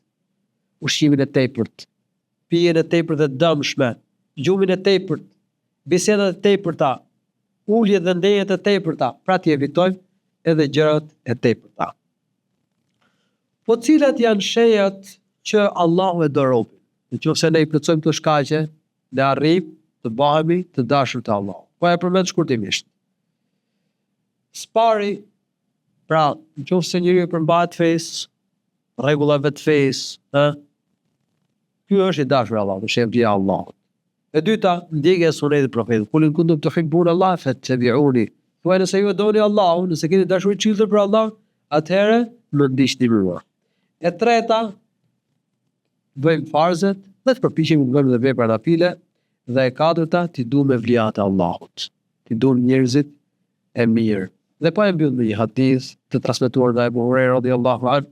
Ushqimin e tepërt, pijen e tepërt dhe të dëmshme, gjumin e tepërt, bisedat e tepërta, uljet dhe ndenjjet e tepërta, pra t'i evitojmë edhe gjërat e tepërta. Po cilat janë shenjat që Allahu e do robin? Në qoftë se ne i plotësojmë këto shkaqe, ne arrijmë të bëhemi të dashur të Allahut. Po e përmend shkurtimisht. Së pari, pra, në qoftë se njeriu i përmbahet fesë, rregullave të fesë, ë, ky është i dashur i Allahut, është evlia e Allahut. E dyta, ndjekja e sunetit të Profetit, Kul in kuntum tuhibbun Allah fattabi'uni. Thuaj nëse ju e doni Allahun, nëse keni dashuri të çiltër për Allahun, atëherë më ndiqni mua. E treta, bëjmë farzet dhe të përpiqemi të bëjmë dhe vepra nafile dhe e katërta, t'i duam evliat e Allahut, t'i duam njerëzit e mirë. Dhe po e mbyll me një hadith të transmetuar nga Ebu Hurejra radhiyallahu anhu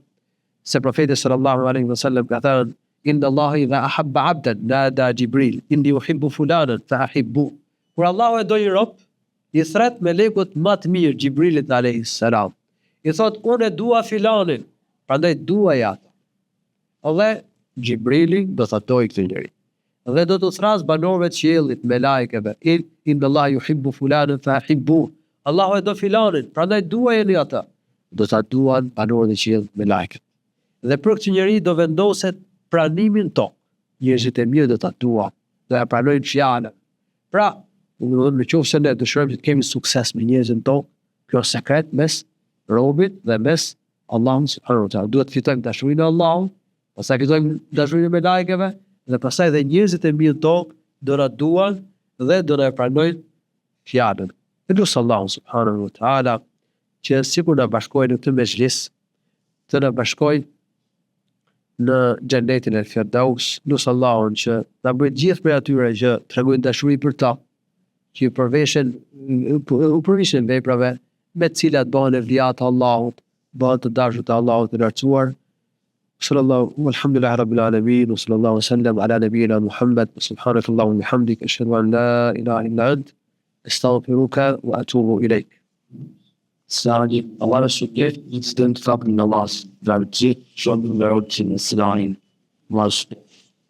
se Profeti sallallahu alejhi ve sellem ka thënë Inna Allaha idha ahabba abdan nada Jibril inni uhibbu fulanan fa ahibbu. Kur Allahu e do një rob, i thret melekut ma të mirë Xhibrilit alejhi selam. I thotë unë e dua filanin, prandaj duaje atë. Dhe Xhibrili do ta dojë këtë njeri. Dhe do t'u thrasë banorëve të qiellit, melajkeve, Inna Allaha yuhibbu fulanan fa ahibbuh. Allahu e do filanin, prandaj duajeni atë. Do ta duan banorët e qiellit, melajket. Dhe për këtë njeri do vendoset pranimi në tokë. Njerëzit e mirë do ta duan, do ia pranojnë fjalën. Pra, domethënë në qoftë se ne dëshirojmë që të kemi sukses me njerëzit në tokë, kjo është sekret mes robit dhe mes Allahut subhanahu wa taala. Duhet të fitojmë dashurinë e Allahut, pastaj fitojmë dashurinë e melajkeve dhe pastaj dhe njerëzit e mirë në tokë do na duan dhe do na e pranojnë fjalën. E lus Allahun subhanahu wa taala që sikur na bashkoi në këtë mexhlis, të na bashkojë në xhenetin e Firdaus, lus Allahun që na bëjë të gjithë prej atyre që tregojnë dashuri për ta, që i përveshen u përvishen veprave me të cilat bëhen evlia të Allahut, bëhen të dashur të Allahut të lartësuar. Sallallahu walhamdulillahi rabbil alamin wa sallallahu sallam ala nabiyyina Muhammad subhanaka Allahumma bihamdik ashhadu an la ilaha illa ant astaghfiruka wa atubu ilaik. Sali, Allah është gjithë të të